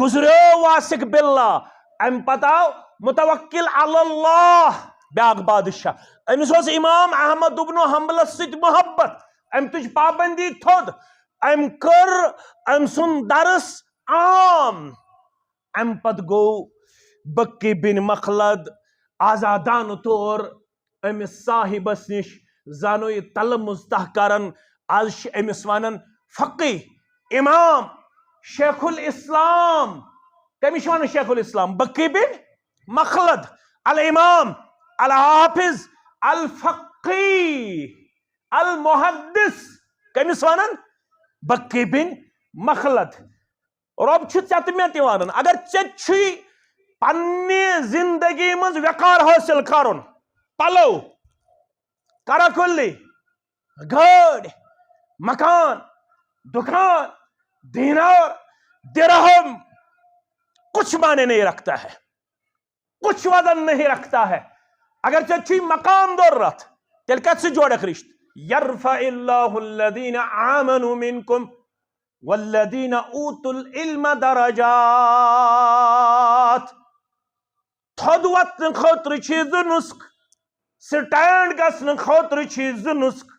گُزریو واثق باللہ، امہِ پتہٕ آو متوکل علی اللہ، بیاکھ بادشاہ۔ أمِس اوس امام احمد ابن حنبلس سۭتۍ محبت، أمۍ تُج پابندی تھوٚد، أمۍ کٔر أمۍ سُنٛد درس عام۔ امہِ پتہٕ گوٚو بکی بن مخلد آزادانہٕ طور أمِس صاحبس نِش، زانو یہِ تلمذ تہ کران۔ از چھِ أمِس ونان فقی، امام، شیخ الاسلام۔ کٔمِس چھِ ونان شیخ الاسلام؟ بکی بن مخلد، الامام، الحافظ، الفقی، المحدث۔ کٔمِس ونان؟ بکی بن مخلد۔ رۄب چھُ ژےٚ تہٕ مےٚ تہِ ونان، اگر ژےٚ چھُے پننہِ زندگی منٛز وقار حٲصِل کرُن، پلو، کرا کلی، گٲڑۍ، مکان، دکان، دینار، درہم، کچھ معنی نہیں رکھتا ہے، کچھ وزن نہیں رکھتا ہے۔ اگر ژےٚ چھُے مقام ضرورت، تیٚلہِ کتھ سۭتۍ جوڑکھ رشتہٕ؟ یرفع اللہ الذین آمنوا منکم والذین اوتوا العلم درجات۔ تھوٚد وۄتھنہٕ خٲطرٕ چھِ زٕ نُسخہٕ۔ سٹینڈ گژھنہٕ خٲطرٕ چھِ زٕ نسخہٕ۔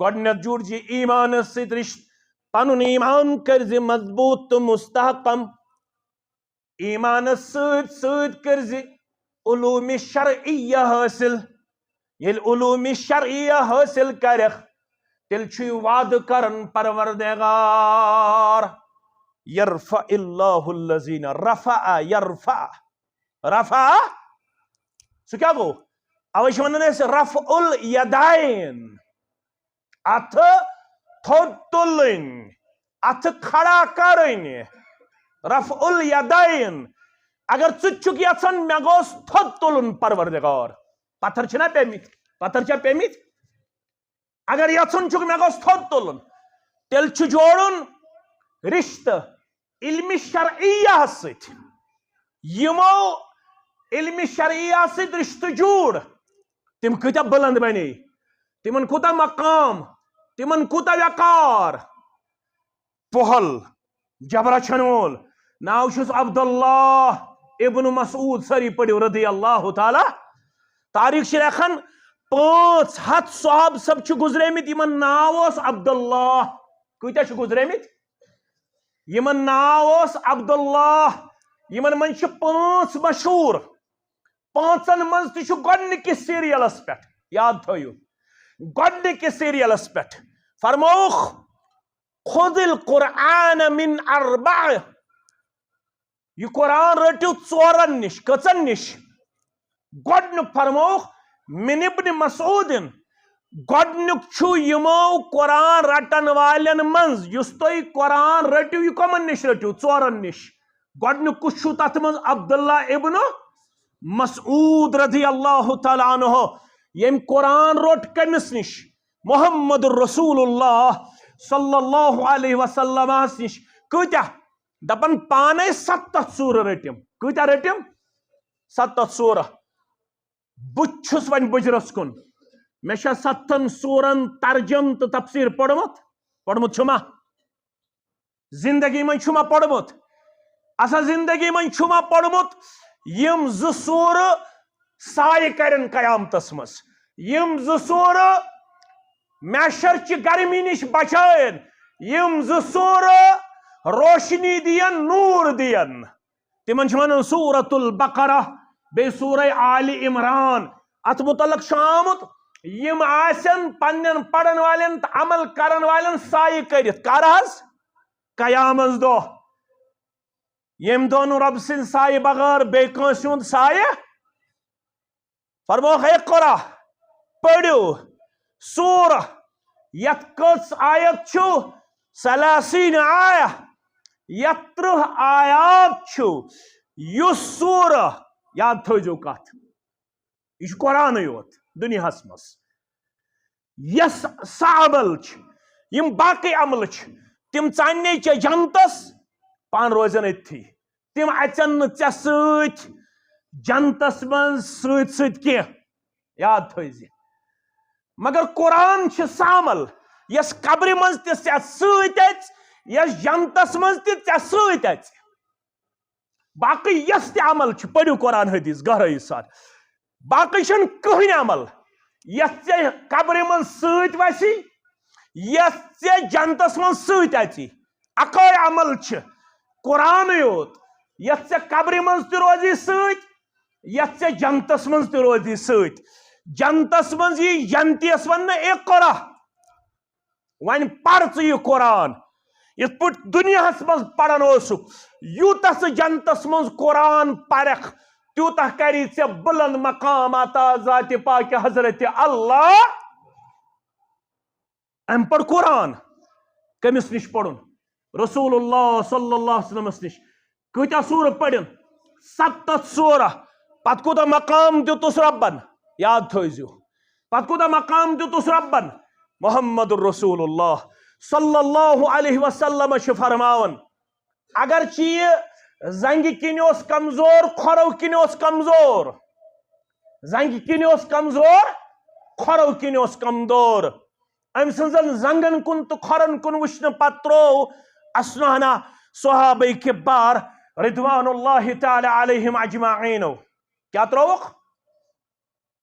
گۄڈٕنیتھ جوڑ زِ ایمانس سۭتۍ رشتہٕ، پنُن ایمان کٔرۍ زِ مضبوط تہٕ مستحکم۔ ایمانس سۭتۍ سۭتۍ کٔرۍ زِ علوم شرعیہ حٲصِل۔ ییٚلہِ علوم شرعیہ حٲصِل کرکھ، تیٚلہِ چھُے وعدٕ کران پروردگار، یرفع اللہ الذین، رفع، یرفع، رفع۔ سُہ کیٛاہ گوٚو؟ اوے چھِ ونان أسۍ رفع الیدین۔ اتھٕ تھوٚد تُلٕنۍ، اتھٕ کھڑا کرٕنۍ، رفع الیدین۔ اگر ژٕ تہِ چھُکھ یژھان مےٚ گوٚژھ تھوٚد تُلُن پروردگار، پتھر چھِنہ پیمٕتۍ، پتھر چھا پیمٕتۍ؟ اگر یژھُن چھُکھ مےٚ گوٚژھ تھوٚد تُلُن، تیٚلہِ چھُ جوڑُن رشتہٕ علم شرعیہ سۭتۍ۔ یِمو علم شرعیہ سۭتۍ رشتہٕ جوڑ، تِم کۭتیاہ بلند بنے، تِمن کوٗتاہ مقام، تِمن کوٗتاہ وقار۔ پۄہل جبرا چھَنہٕ وول، ناو چھُس عبداللہ ابن مسعود، سٲری پٔرِو رضی اللہ تعالیٰ۔ تاریخ چھِ لیکھان، پانٛژھ ہتھ صحابہٕ سب چھِ گُزریمٕتۍ، یِمن ناو اوس عبداللہ۔ کۭتیاہ چھِ گُزریمٕتۍ؟ یِمن ناو اوس عبداللہ۔ یِمن منٛز چھِ پانٛژھ مشہوٗر۔ پانٛژن منٛز تہِ چھُ گۄڈٕنِکِس سیریلس پٮ۪ٹھ، یاد تھٲیِو، گۄڈٕنِکِس سیریلس پٮ۪ٹھ فرمووُکھ، "خذ القرآن من اربع"۔ یہِ قرآن رٔٹِو ژورن نِش۔ کٔژن نِش؟ گۄڈٕنیُک فرمووُکھ من ابن مسعودن، گۄڈٕنیُک چھُ یِمو قرآن رٹن والٮ۪ن منٛز، یُس تُہۍ قرآن رٔٹِو، یہِ کمن نِش رٔٹِو؟ ژورن نِش۔ گۄڈٕنیُک کُس چھُ تتھ منٛز؟ عبداللہ ابن مسعود رضی اللہ تعالیٰ عنہ۔ ییٚمۍ قرآن روٚٹ کٔمِس نِش؟ محمد رسول اللہ صلی اللہ علیہ وسلمس نِش۔ کۭتیاہ؟ دپان پانے ستتھ سورہ رٔٹِم۔ کۭتیاہ رٔٹِم؟ ستتھ سورہ۔ بہٕ تہِ چھُس وۄنۍ بُجرس کُن۔ مےٚ چھا ستتھن سورن ترجم تہٕ تفسیر پوٚرمُت؟ پوٚرمُت چھُما؟ زندگی منٛز چھُما پوٚرمُت؟ اصل زندگی منٛز چھُما پوٚرمُت؟ یِم زٕ سورہ سایہِ کرن قیامتس منٛز۔ یِم زٕ سورہ محشر چہِ گرمی نِش بچٲوِن۔ یِم زٕ سورہ روشنی دِین، نور دِین۔ تِمن چھِ ونان سورۃ البقرہ، بیٚیہِ سورہ آل عمران۔ اتھ متعلق چھُ آمُت، یِم آسن پننٮ۪ن پرن والٮ۪ن تہٕ عمل کرن والٮ۪ن سایہِ کٔرِتھ۔ کر حظ؟ قیامس دۄہ۔ ییٚمہِ دۄہ نہٕ رۄب سٕنٛدِ سایہِ بغٲر بیٚیہِ کٲنٛسہِ ہُنٛد سایہِ۔ فرمووُکھ، اقرا، پٔرِو سورہ، یتھ کٔژ آیت چھُ؟ ثلاثین آیہ، یتھ ترٕٛہ آیات چھُ۔ یُس سورہ، یاد تھٲوزیو کتھ، یہِ چھُ قرآنٕے یوت دُنیاہس منٛز۔ یس سہ عمل چھِ، یِم باقٕے عملہٕ چھِ، تِم ژاننے ژےٚ جنتس، پان روزن أتھی۔ تِم اژن نہٕ ژےٚ سۭتۍ جنتس منٛز سۭتۍ سۭتۍ کینٛہہ۔ یاد تھٲوزِ۔ مگر قرآن چھِ سہ عمل، یس قبرِ منٛز تہِ ژےٚ سۭتۍ اژِ، یس جنتس منٛز تہِ ژےٚ سۭتۍ اژِ۔ باقٕے یس تہِ عمل چھُ، پٔرِو قرآن حدیث گہرٲیی سان۔ باقٕے چھُنہٕ کٕہٕنۍ عمل یتھ ژےٚ قبرِ منٛز سۭتۍ وسی، یتھ ژےٚ جنتس منٛز سۭتۍ اژی۔ اکٲے عمل چھِ، قرآنٕے یوت، یتھ ژےٚ قبرِ منٛز تہِ روزی سۭتۍ، یتھ ژےٚ جنتس منٛز تہِ روزی سۭتۍ۔ جنتس منٛز یی جنتیس وننہٕ، اقرا، وۄنۍ پَر ژٕ یہِ قرآن۔ یِتھ پٲٹھۍ دُنیاہَس منٛز پَران اوسُکھ، یوٗتاہ ژٕ جنتَس منٛز قرآن پَرَکھ، تیوٗتاہ کَری ژےٚ بُلند مقام عطا ذاتِ پاکِ حضرت اللہ۔ اَمہِ پَر قرآن کٔمِس نِش پَرُن؟ رسول اللہ صلی اللہ علیہ وسلمَس نِش۔ کۭتیٛاہ سورہ پٔرِن؟ ستتھ سورہ۔ پتہٕ کوٗتاہ مقام دیُتُس رۄبن؟ یاد تھٲیزیو۔ پتہٕ کوٗتاہ مقام دیُتُس رۄبن؟ محمد رسول اللہ صلی اللہ علیہ وسلم چھُ فرماوان، اگرچہِ یہِ زنگہِ کِنۍ اوس کمزور، کھۄرو کِنۍ اوس کمزور، زنگہِ کِنۍ اوس کمزور، کھۄرو کِنۍ اوس کمزور، أمۍ سٕنٛزن زنگن کُن تہٕ کھۄرن کُن وٕچھنہٕ پتہٕ ترٛوو اسنانا صحابہ کبار رضوان اللہ تعالی علیہم اجمعینو۔ کیٛاہ ترٛووُکھ؟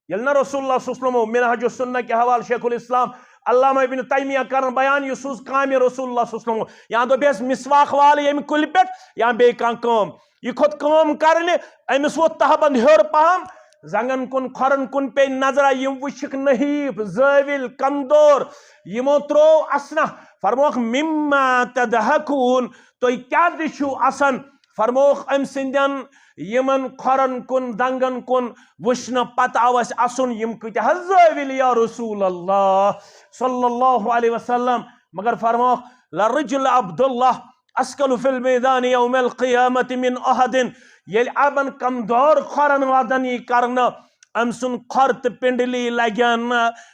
ییٚلہِ نہ رسول اللہ صلی اللہ علیہ وسلم، منہاج السنہ کہِ حوالہٕ شیخ الاسلام علامہ ابن تیمیہ کرن بیان، یہِ سوٗز کامہِ رسول اللہ صلی اللہ علیہ وسلم، یا دوٚپٮ۪س مسواک والہٕ ییٚمہِ کُلہِ پٮ۪ٹھ، یا بیٚیہِ کانٛہہ کٲم۔ یہِ کھوٚت کٲم کرنہِ، أمِس ووٚتھ تہبند ہیوٚر پہم، زنگن کُن، کھۄرن کُن پیٚیہِ نظرا، یِم وٕچھِکھ نحیف، زٲوِل، کمزور، یِمو ترٛوو اسنہ۔ فرموکھ، مما تضحکون، تُہۍ کیٛازِ چھِو اسان؟ فرموکھ أمۍ سٕنٛدٮ۪ن یِمن کھۄرن کُن، دنگن کُن وٕچھنہٕ پتہٕ آو اَسہِ اَسُن، یِم کۭتیٛاہ حظ زٲوِل یا رسول اللہ صلی اللہ علیہ وسلم۔ مگر فرموکھ، لرجل عبداللہ اثقل فی المیزان یوم القیامت من احد۔ ییٚلہِ یِمن کمزور کھۄرن وزن یی کرنہٕ، أمۍ سُنٛد کھۄر تہٕ پنڈلی لگن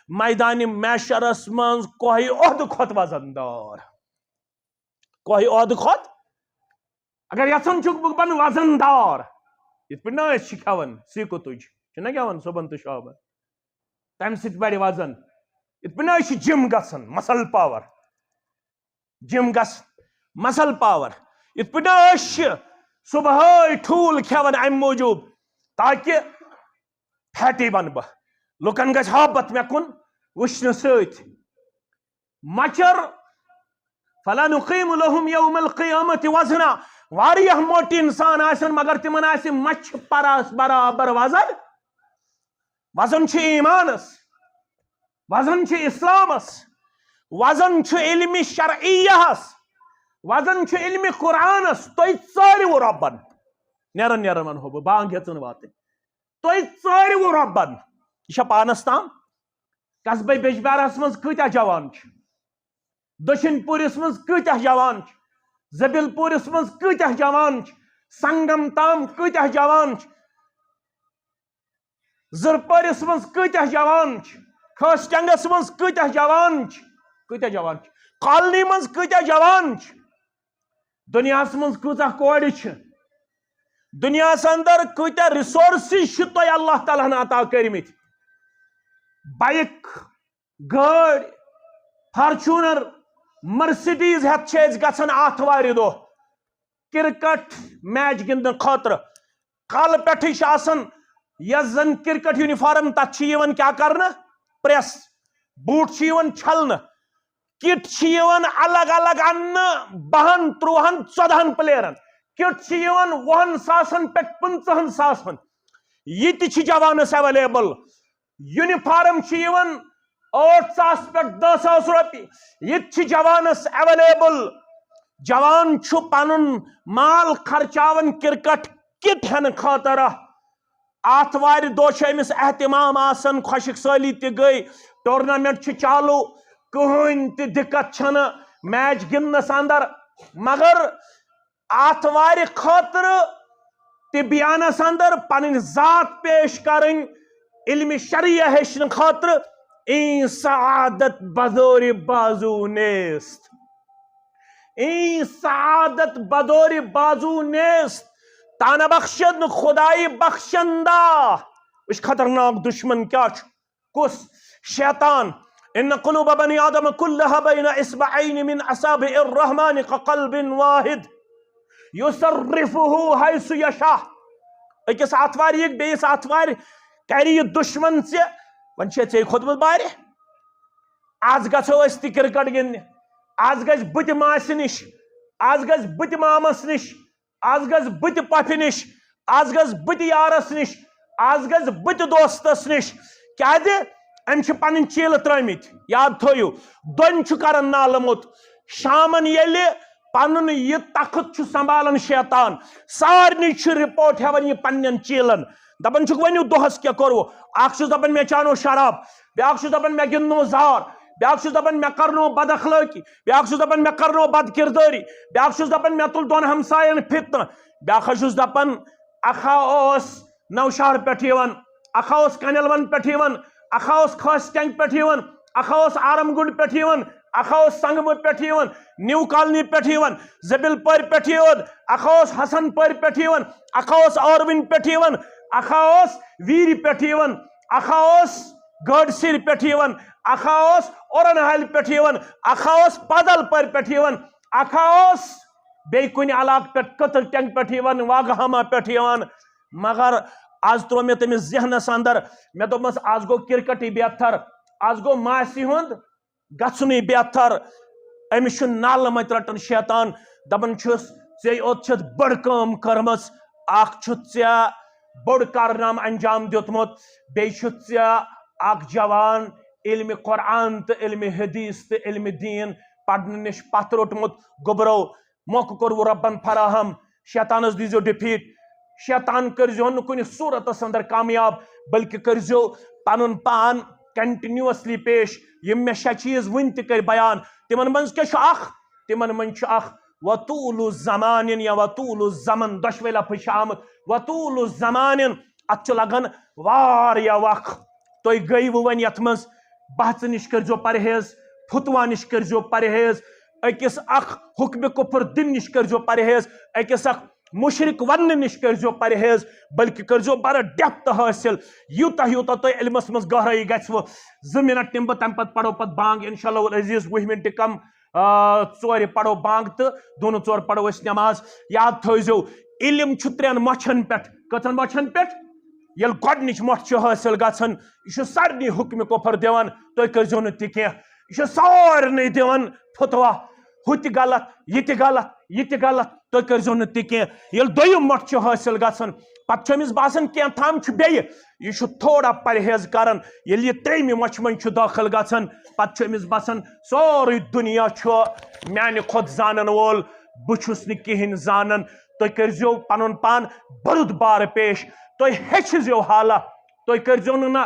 میدان محشرس منٛز کوہہِ احد کھۄتہٕ وزن دار۔ کوہہِ احد کھۄتہٕ اگر یژھان چھُکھ بہٕ بنہٕ وزن دار، یِتھ پٲٹھۍ نہ أسۍ چھِ کھٮ۪وان سیٖکہٕ تُج، چھِنہ کھٮ۪وان صُبحن تہٕ شامن، تمہِ سۭتۍ بڑِ وزن۔ یِتھ پٲٹھۍ نہ أسۍ چھِ جم گژھان، مسل پاور، جم گژھ، مسل پاور۔ یِتھ پٲٹھۍ نہ أسۍ چھِ صبحٲے ٹھوٗل کھٮ۪وان امہِ موٗجوٗب تاکہِ فیٹی بنہٕ بہٕ، لُکن گژھِ ہابت مےٚ کُن وٕچھنہٕ سۭتۍ۔ مچھر، فلا نقیم لهم یوم القیامت وزنا۔ واریاہ موٚٹۍ انسان آسن، مگر تِمن آسہِ مچھِ پراس برابر وزن۔ وزن چھُ ایمانس، وزن چھُ اسلامس، وزن چھُ علمِ شرعیہس، وزن چھُ علمِ قرآنس۔ تُہۍ ژٲرِو رۄبن۔ نیران نیران ونہو بہٕ، بانگ ہیژن واتٕنۍ۔ تُہۍ ژٲرِو رۄبن۔ یہِ چھا پانس تام؟ قصبے بیجبیارس منٛز کۭتیاہ جوان چھِ؟ دٔچھِنۍ پوٗرِس منٛز کۭتیاہ جوان چھِ؟ زبیل پوٗرِس منٛز کۭتیاہ جوان چھِ؟ سنگم تام کۭتیاہ جوان چھِ؟ زرپٲرِس منٛز کۭتیاہ جوان چھِ؟ خٲسۍ ٹنگس منٛز کۭتیاہ جوان چھِ؟ کۭتیاہ جوان چھِ؟ کالنی منٛز کۭتیاہ جوان چھِ؟ دُنیاہس منٛز کۭژاہ کورِ چھِ؟ دُنیاہس اندر کۭتیاہ ریسورسز چھِ تۄہہِ اللہ تعالیٰ ہن عطا کٔرمٕتۍ؟ بایک، گٲڑۍ، فارچونر، مرسڈیز ہٮ۪تھ چھِ أسۍ گژھان آتھوارِ دۄہ کرکٹ میچ گِنٛدنہٕ خٲطرٕ۔ کالہٕ پٮ۪ٹھٕے چھِ آسان، یۄس زن کرکٹ یونیفارم، تتھ چھِ یِوان کیٛاہ کرنہٕ؟ پریس۔ بوٗٹ چھِ یِوان چھلنہٕ، کِٹ چھِ یِوان الگ الگ اننہٕ، بہن، ترٛوہن، ژۄدہن پلیرن۔ کِٹ چھِ یِوان وُہن ساسن پٮ۪ٹھ پٕنٛژٕہن ساسن۔ یہِ تہِ چھِ جوانس ایویلیبل۔ یونیفارم چھِ یِوان ٲٹھ ساس پٮ۪ٹھ دَہ ساس رۄپیہِ۔ یہِ تہِ چھِ جوانس ایویلیبل۔ جوان چھُ پنُن مال خرچاوان کرکٹ کِٹ ہٮ۪نہٕ خٲطرٕ۔ آتھوارِ دۄہ چھُ أمِس اہتمام آسان، خۄشک سٲلی تہِ گٔے، ٹورنامنٹ چھُ چالو، کٕہٕنۍ تہِ دِقت چھَنہٕ میچ گِنٛدنَس اندر۔ مگر آتھوارِ خٲطرٕ تِبیانَس اندر پنٕنۍ ذات پیش کرٕنۍ، علمِ شریعہ ہیٚچھنہٕ خٲطرٕ، این سعادت بزور بازو نیست۔ این سعادت بدور بازو نیست۔ تانہ بخشن خدای بخشندہ۔ وٕچھ خطرناک دشمن کیا چھُ، کُس؟ شیطان۔ ان قلوب بنی آدم کلها بین اصبعین من اصابع الرحمن كقلب واحد يصرفه حيث يشاء۔ أکِس آتھوارِ یِکھ بیٚیِس آتھوارِ کرِ یہِ دشمن ژےٚ، وۄنۍ چھے ژےٚ کھوٚتمُت بارِ۔ آز گژھو أسۍ تہِ کرکٹ گِنٛدنہِ۔ آز گژھِ بہٕ تہِ ماسہِ نِش، آز گژھِ بہٕ تہِ مامس نِش، آز گژھِ بہٕ تہِ پۄپھِ نِش، آز گژھِ بہٕ تہِ یارس نِش، آز گژھِ بہٕ تہِ دوستس نِش۔ کیازِ؟ أمۍ چھِ پنٕنۍ چیٖلہٕ ترٲمٕتۍ۔ یاد تھٲیِو، دۄن چھُ کران نالہٕ موٚت۔ شامن ییٚلہِ پنُن یہِ تخت چھُ سنبھالان شیطان، سارنٕے چھُ رپورٹ ہٮ۪وان یہِ پننٮ۪ن چیٖلن۔ دپان چھُکھ، ؤنِو دۄہس کیٛاہ کوٚروٕ؟ اکھ چھُس دپان، مےٚ چانو شراب، بیٛاکھ چھُس دپان، مےٚ گِنٛدنو زار، بیٛاکھ چھُس دپان، مےٚ کرنو بد اخلٲقی، بیٛاکھ چھُس دپان، مےٚ کرنو بد کردٲری، بیٛاکھ چھُس دپان، مےٚ تُل دۄن ہمساین فتنہٕ، بیٛاکھ حظ چھُس دپان، اکھ ہا اوس نوشہر پٮ۪ٹھ یِوان، اکھ ہا اوس کنیلون پٮ۪ٹھ یِوان، اکھ ہا اوس خاص ٹینگ پٮ۪ٹھ یِوان، اکھ ہا اوس آرم گنڈ پٮ۪ٹھ یِوان، اکھ ہا اوس سنگمہٕ پٮ۪ٹھ یِوان، نیو کالنی پٮ۪ٹھ یِوان، زبیل پورِ پٮ۪ٹھ یِوان، اکھ ہا اوس حسن پورِ پٮ۪ٹھ یِوان، اکھ ہا اوس آروِن پٮ۪ٹھ یِوان، اکھ ہا اوس ویرِ پٮ۪ٹھ یِوان، اکھ ہا اوس گٲڈسِرِ پٮ۪ٹھ یِوان، اکھ ہا اوس اورن حالہِ پٮ۪ٹھ یِوان، اکھ ہا اوس پادل پورِ پٮ۪ٹھ یِوان، اکھ ہا اوس بیٚیہِ کُنہِ علاقہٕ پٮ۪ٹھ، کٔتٕر ٹینگ پٮ۪ٹھ یِوان، واگہاما پٮ۪ٹھ یِوان۔ مگر آز تروو مےٚ تٔمِس ذہنس اندر، مےٚ دوٚپمس، آز گوٚو کرکٹٕے بہتر، آز گوٚو ماسہِ ہُنٛد گژھُنٕے بہتر۔ أمِس چھُ نالہٕ متہِ رٹان شیطان، دپان چھُس، ژےٚ یوت چھتھ بٔڑ کٲم کٔرمٕژ، اکھ چھُتھ ژےٚ بوٚڑ کارنامہٕ انجام دیُتمُت، بیٚیہِ چھُتھ ژےٚ اکھ جوان علم قرآن تہٕ علم حدیث تہٕ علم دین پرنہٕ نِش پتھ روٚٹمُت۔ گوٚبرو، موقعہٕ کوٚروٕ رۄبن فراہم، شیطانس دیٖزیو ڈِفیٖٹ۔ شیطان کٔرۍزیو نہٕ کُنہِ صوٗرتس اندر کامیاب، بلکہِ کٔرۍزیو پنُن پان کنٹینیوسلی پیش۔ یِم مےٚ شےٚ چیٖز وٕنۍ تہِ کٔرۍ بیان، تِمن منٛز کیٛاہ چھُ اکھ؟ تِمن منٛز چھُ اکھ وطول زمانن یا وطول زمن، دۄشوے لفظ چھِ آمٕتۍ۔ وطول زمانن، اتھ چھُ لگان واریاہ وق۔ تُہۍ گٔیوٕ وۄنۍ یتھ منٛز، بحث نِش کٔرۍزیو پرہیز، فتوا نِش کٔرۍزیو پرہیز، أکِس اکھ حکمِ کفر دِنہٕ نِش کٔرۍزیو پرہیز، أکِس اکھ مشرک وننہٕ نِش کٔرۍزیو پرہیز، بلکہِ کٔرۍزیو بڑٕ ڈیپتھ حٲصِل۔ یوٗتاہ یوٗتاہ تۄہہِ علمس منٛز گہرٲیی گژھِوٕ، زٕ منٹ نِمہٕ بہٕ، تمہِ پتہٕ پرو پتہٕ بانگ، انشاءاللہ العزیز، وُہہِ منٹہِ کم، آ، ژورِ پرو بانگ تہٕ دوٗنہٕ ژور پرو أسۍ نماز۔ یاد تھٲیزیو، علم چھُ ترٛٮ۪ن مۄچھن پٮ۪ٹھ۔ کٔژن مۄچھن پٮ۪ٹھ؟ ییٚلہِ گۄڈٕنِچ مۄٹھ چھِ حٲصِل گژھان، یہِ چھُ سارنٕے حُکمِ کُفر دِوان، تُہۍ کٔرۍزیو نہٕ تہِ کینٛہہ۔ یہِ چھُ سارنٕے دِوان فتوا، ہُہ تہِ غلط، یہِ تہِ غلط، یہِ تہِ غلط، تُہۍ کٔرۍزیو نہٕ تہِ کینٛہہ۔ ییٚلہِ دوٚیِم مۄٹھ چھِ حٲصِل گژھان، پتہٕ چھُ أمِس باسان کینٛہہ تام چھُ بیٚیہِ، یہِ چھُ تھوڑا پرہیز کران۔ ییٚلہِ یہِ ترٛیٚیِمہِ مۄچھِ منٛز چھُ دٲخل گژھان، پتہٕ چھُ أمِس باسان سورُے دُنیا چھُ میانہِ کھۄتہٕ زانن وول، بہٕ چھُس نہٕ کِہیٖنۍ زانان۔ تُہۍ کٔرۍزیو پنُن پان بُرُد بار پیش، تُہۍ ہیٚچھزیو حالہ، تُہۍ کٔرۍزیو نہٕ نہ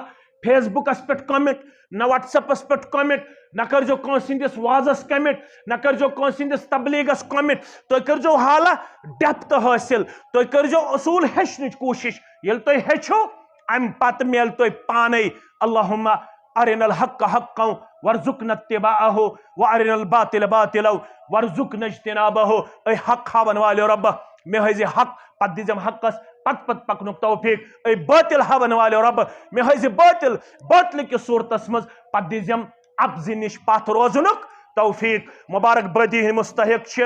فیس بُکس پٮ۪ٹھ کمنٹ، نہ وٹس ایپس پٮ۪ٹھ کمنٹ، نہ کٔرۍزیو کٲنٛسہِ ہٕنٛدِس وازس کمنٹ، نہ کٔرۍزیو کٲنٛسہِ ہٕنٛدِس تبلیغس کمنٹ۔ تُہۍ کٔرۍزیو حالہ ڈیپتھ حٲصِل، تُہۍ کٔرۍزیو اصوٗل ہیٚچھنٕچ کوٗشش۔ ییٚلہِ تُہۍ ہیٚچھِو، امہِ پتہٕ میلہِ تۄہہِ پانے۔ اللہم ارنا الحق حقا وارزقنا اتباعہ، وارنا الباطل باطلا وارزقنا اجتنابہ۔ اے حق ہاون والے رب، مےٚ ہٲوزِ حق، پتہٕ دِژم حقس پتہٕ پتہٕ پکنُک توفیق۔ اے باطل ہاون والے رب، مےٚ ہٲوزِ باطل باطلہٕ کِس صورتس منٛز، پتہٕ دِژم اپزِ نِش پتھ روزنُک توفیق۔ مبارک بٲدی ہٕنٛدۍ مستحق چھِ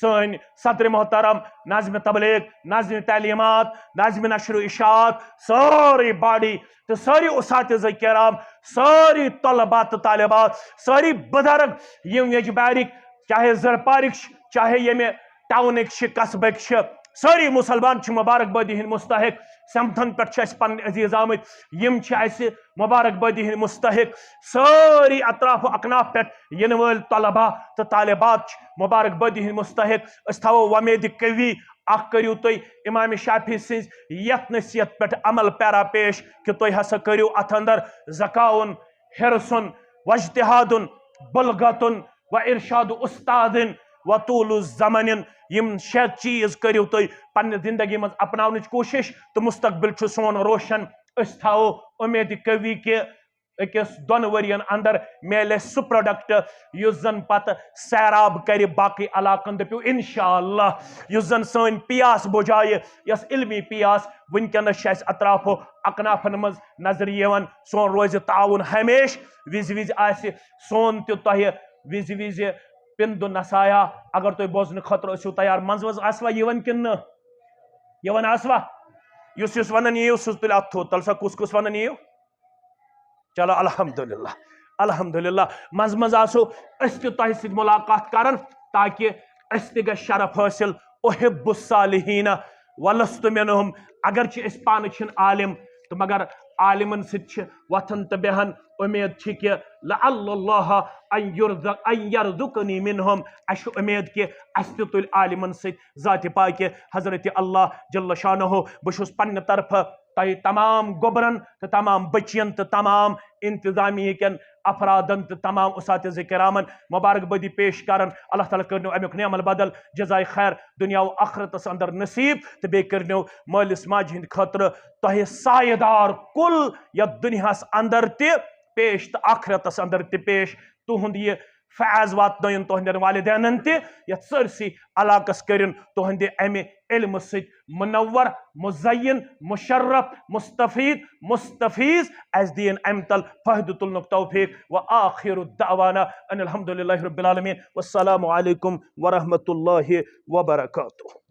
سٲنۍ صدر محترم، ناظم تبلیغ، ناظم تعلیمات، ناظم نشر و اشاعت، سٲرٕے باڈی تہٕ سٲری اساتذہ کرام، سٲری طلبہ تہٕ طالبات، سٲری بزرگ، یِم ییٚجبارٕکۍ، چاہے زرپارٕکۍ چھِ، چاہے ییٚمہِ ٹاونٕکۍ چھِ، قصبٕکۍ چھِ، سٲری مسلمان چھِ مبارک بٲدی ہٕنٛدۍ مستحق۔ سمتھن پٮ۪ٹھ چھِ اَسہِ پنٕنۍ عزیز آمٕتۍ، یِم چھِ اَسہِ مبارک بٲدی ہٕنٛدۍ مستحق۔ سٲری اطراف و اکناف پٮ۪ٹھ یِنہٕ وٲلۍ طلبہ تہٕ طالبات چھِ مبارک بٲدی ہٕنٛدۍ مستحق۔ أسۍ تھاوو وۄمید قوی، اکھ کٔرِو تُہۍ امام شافعی سٕنٛز یتھ نصیحت پٮ۪ٹھ عمل پیرا پیش کہِ تُہۍ ہسا کٔرِو اتھ اندر ذکاؤن، حرصن، واجتہادن، بلغتن و ارشاد استادن و طول الزمنن۔ یِم شےٚ چیٖز کٔرِو تُہۍ پننہِ زندگی منٛز اپناونٕچ کوٗشش تہٕ مستقبل چھُ سون روشن۔ أسۍ تھاوو امید قوی کہِ أکِس دۄن ؤرین اندر میلہِ اَسہِ سُہ پروڈکٹ یُس زن پتہٕ سیراب کرِ باقٕے علاقن۔ دٔپِو انشاءاللہ، یُس زن سٲنۍ پیاس بجایہِ، یۄس علمی پیاس وٕنکیٚنس چھِ اَسہِ اطراف و اکنافن منٛز نظرِ یِوان، سون روزِ تعاوُن ہمیشہِ۔ وِزِ وِزِ آسہِ سون تہِ تۄہہِ وِزِ وِزِ پِندُن نصایا۔ اگر تُہۍ بوزنہٕ خٲطرٕ ٲسِو تیار، منٛزٕ منٛزٕ آسوا یِوان کِنہٕ نہٕ؟ یِوان آسوا؟ یُس یُس ونان یِیِو، سُہ تُلہِ اَتھٕ تھوٚد۔ تَلہٕ سا، کُس کُس ونان یِیِو؟ چلو، الحمدللہ، الحمدللہ۔ منٛزٕ منٛزٕ آسو أسۍ تہِ تۄہہِ سۭتۍ مُلاقات کران، تاکہِ اَسہِ تہِ گژھِ شرف حٲصِل۔ احب الصالحین ولست منہم۔ اگرچہ أسۍ پانہٕ چھِنہٕ عالم تہٕ مگر عالمن سۭتۍ چھِ وۄتھان تہٕ بیٚہان۔ امید چھِ کہِ لعل اللہ ان یرزق، ان یرزقنی منہم۔ اَسہِ چھِ امید کہِ اَسہِ تہِ تُلہِ عالمن سۭتۍ ذاتِ پاکہِ حضرت اللہ جل شانہ۔ بہٕ چھُس پننہِ طرفہٕ تۄہہِ تمام گوٚبرن تہٕ تمام بچین تہٕ تمام انتظامیہ کٮ۪ن افرادن تہٕ تمام اساتذہ کرامن مبارک بٲدی پیش کران۔ اللہ تعالیٰ کٔرنو امیُک نعم البدل جزائے خیر دنیا و آخرتس اندر نصیب، تہٕ بیٚیہِ کٔرنو مٲلِس ماجہِ ہٕنٛدِ خٲطرٕ تۄہہِ سایہِ دار کُل یتھ دُنیاہس اندر تہِ پیش تہٕ آخرتس اندر تہِ پیش۔ تُہُنٛد یہِ فیض واتنٲیِن تُہنٛدٮ۪ن والدینن تہِ، یتھ سٲرسٕے علاقس کٔرِن تُہنٛدِ امہِ علمہٕ سۭتۍ منور، مزین، مشرف، مستفید، مستفیض۔ اسہِ دِیِن امہِ تل فٲیدٕ تُلنُک توفیق۔ و آخر دعوانا ان الحمد للہ رب العالمین۔ والسلام علیکم ورحمۃ اللہ وبرکاتہ۔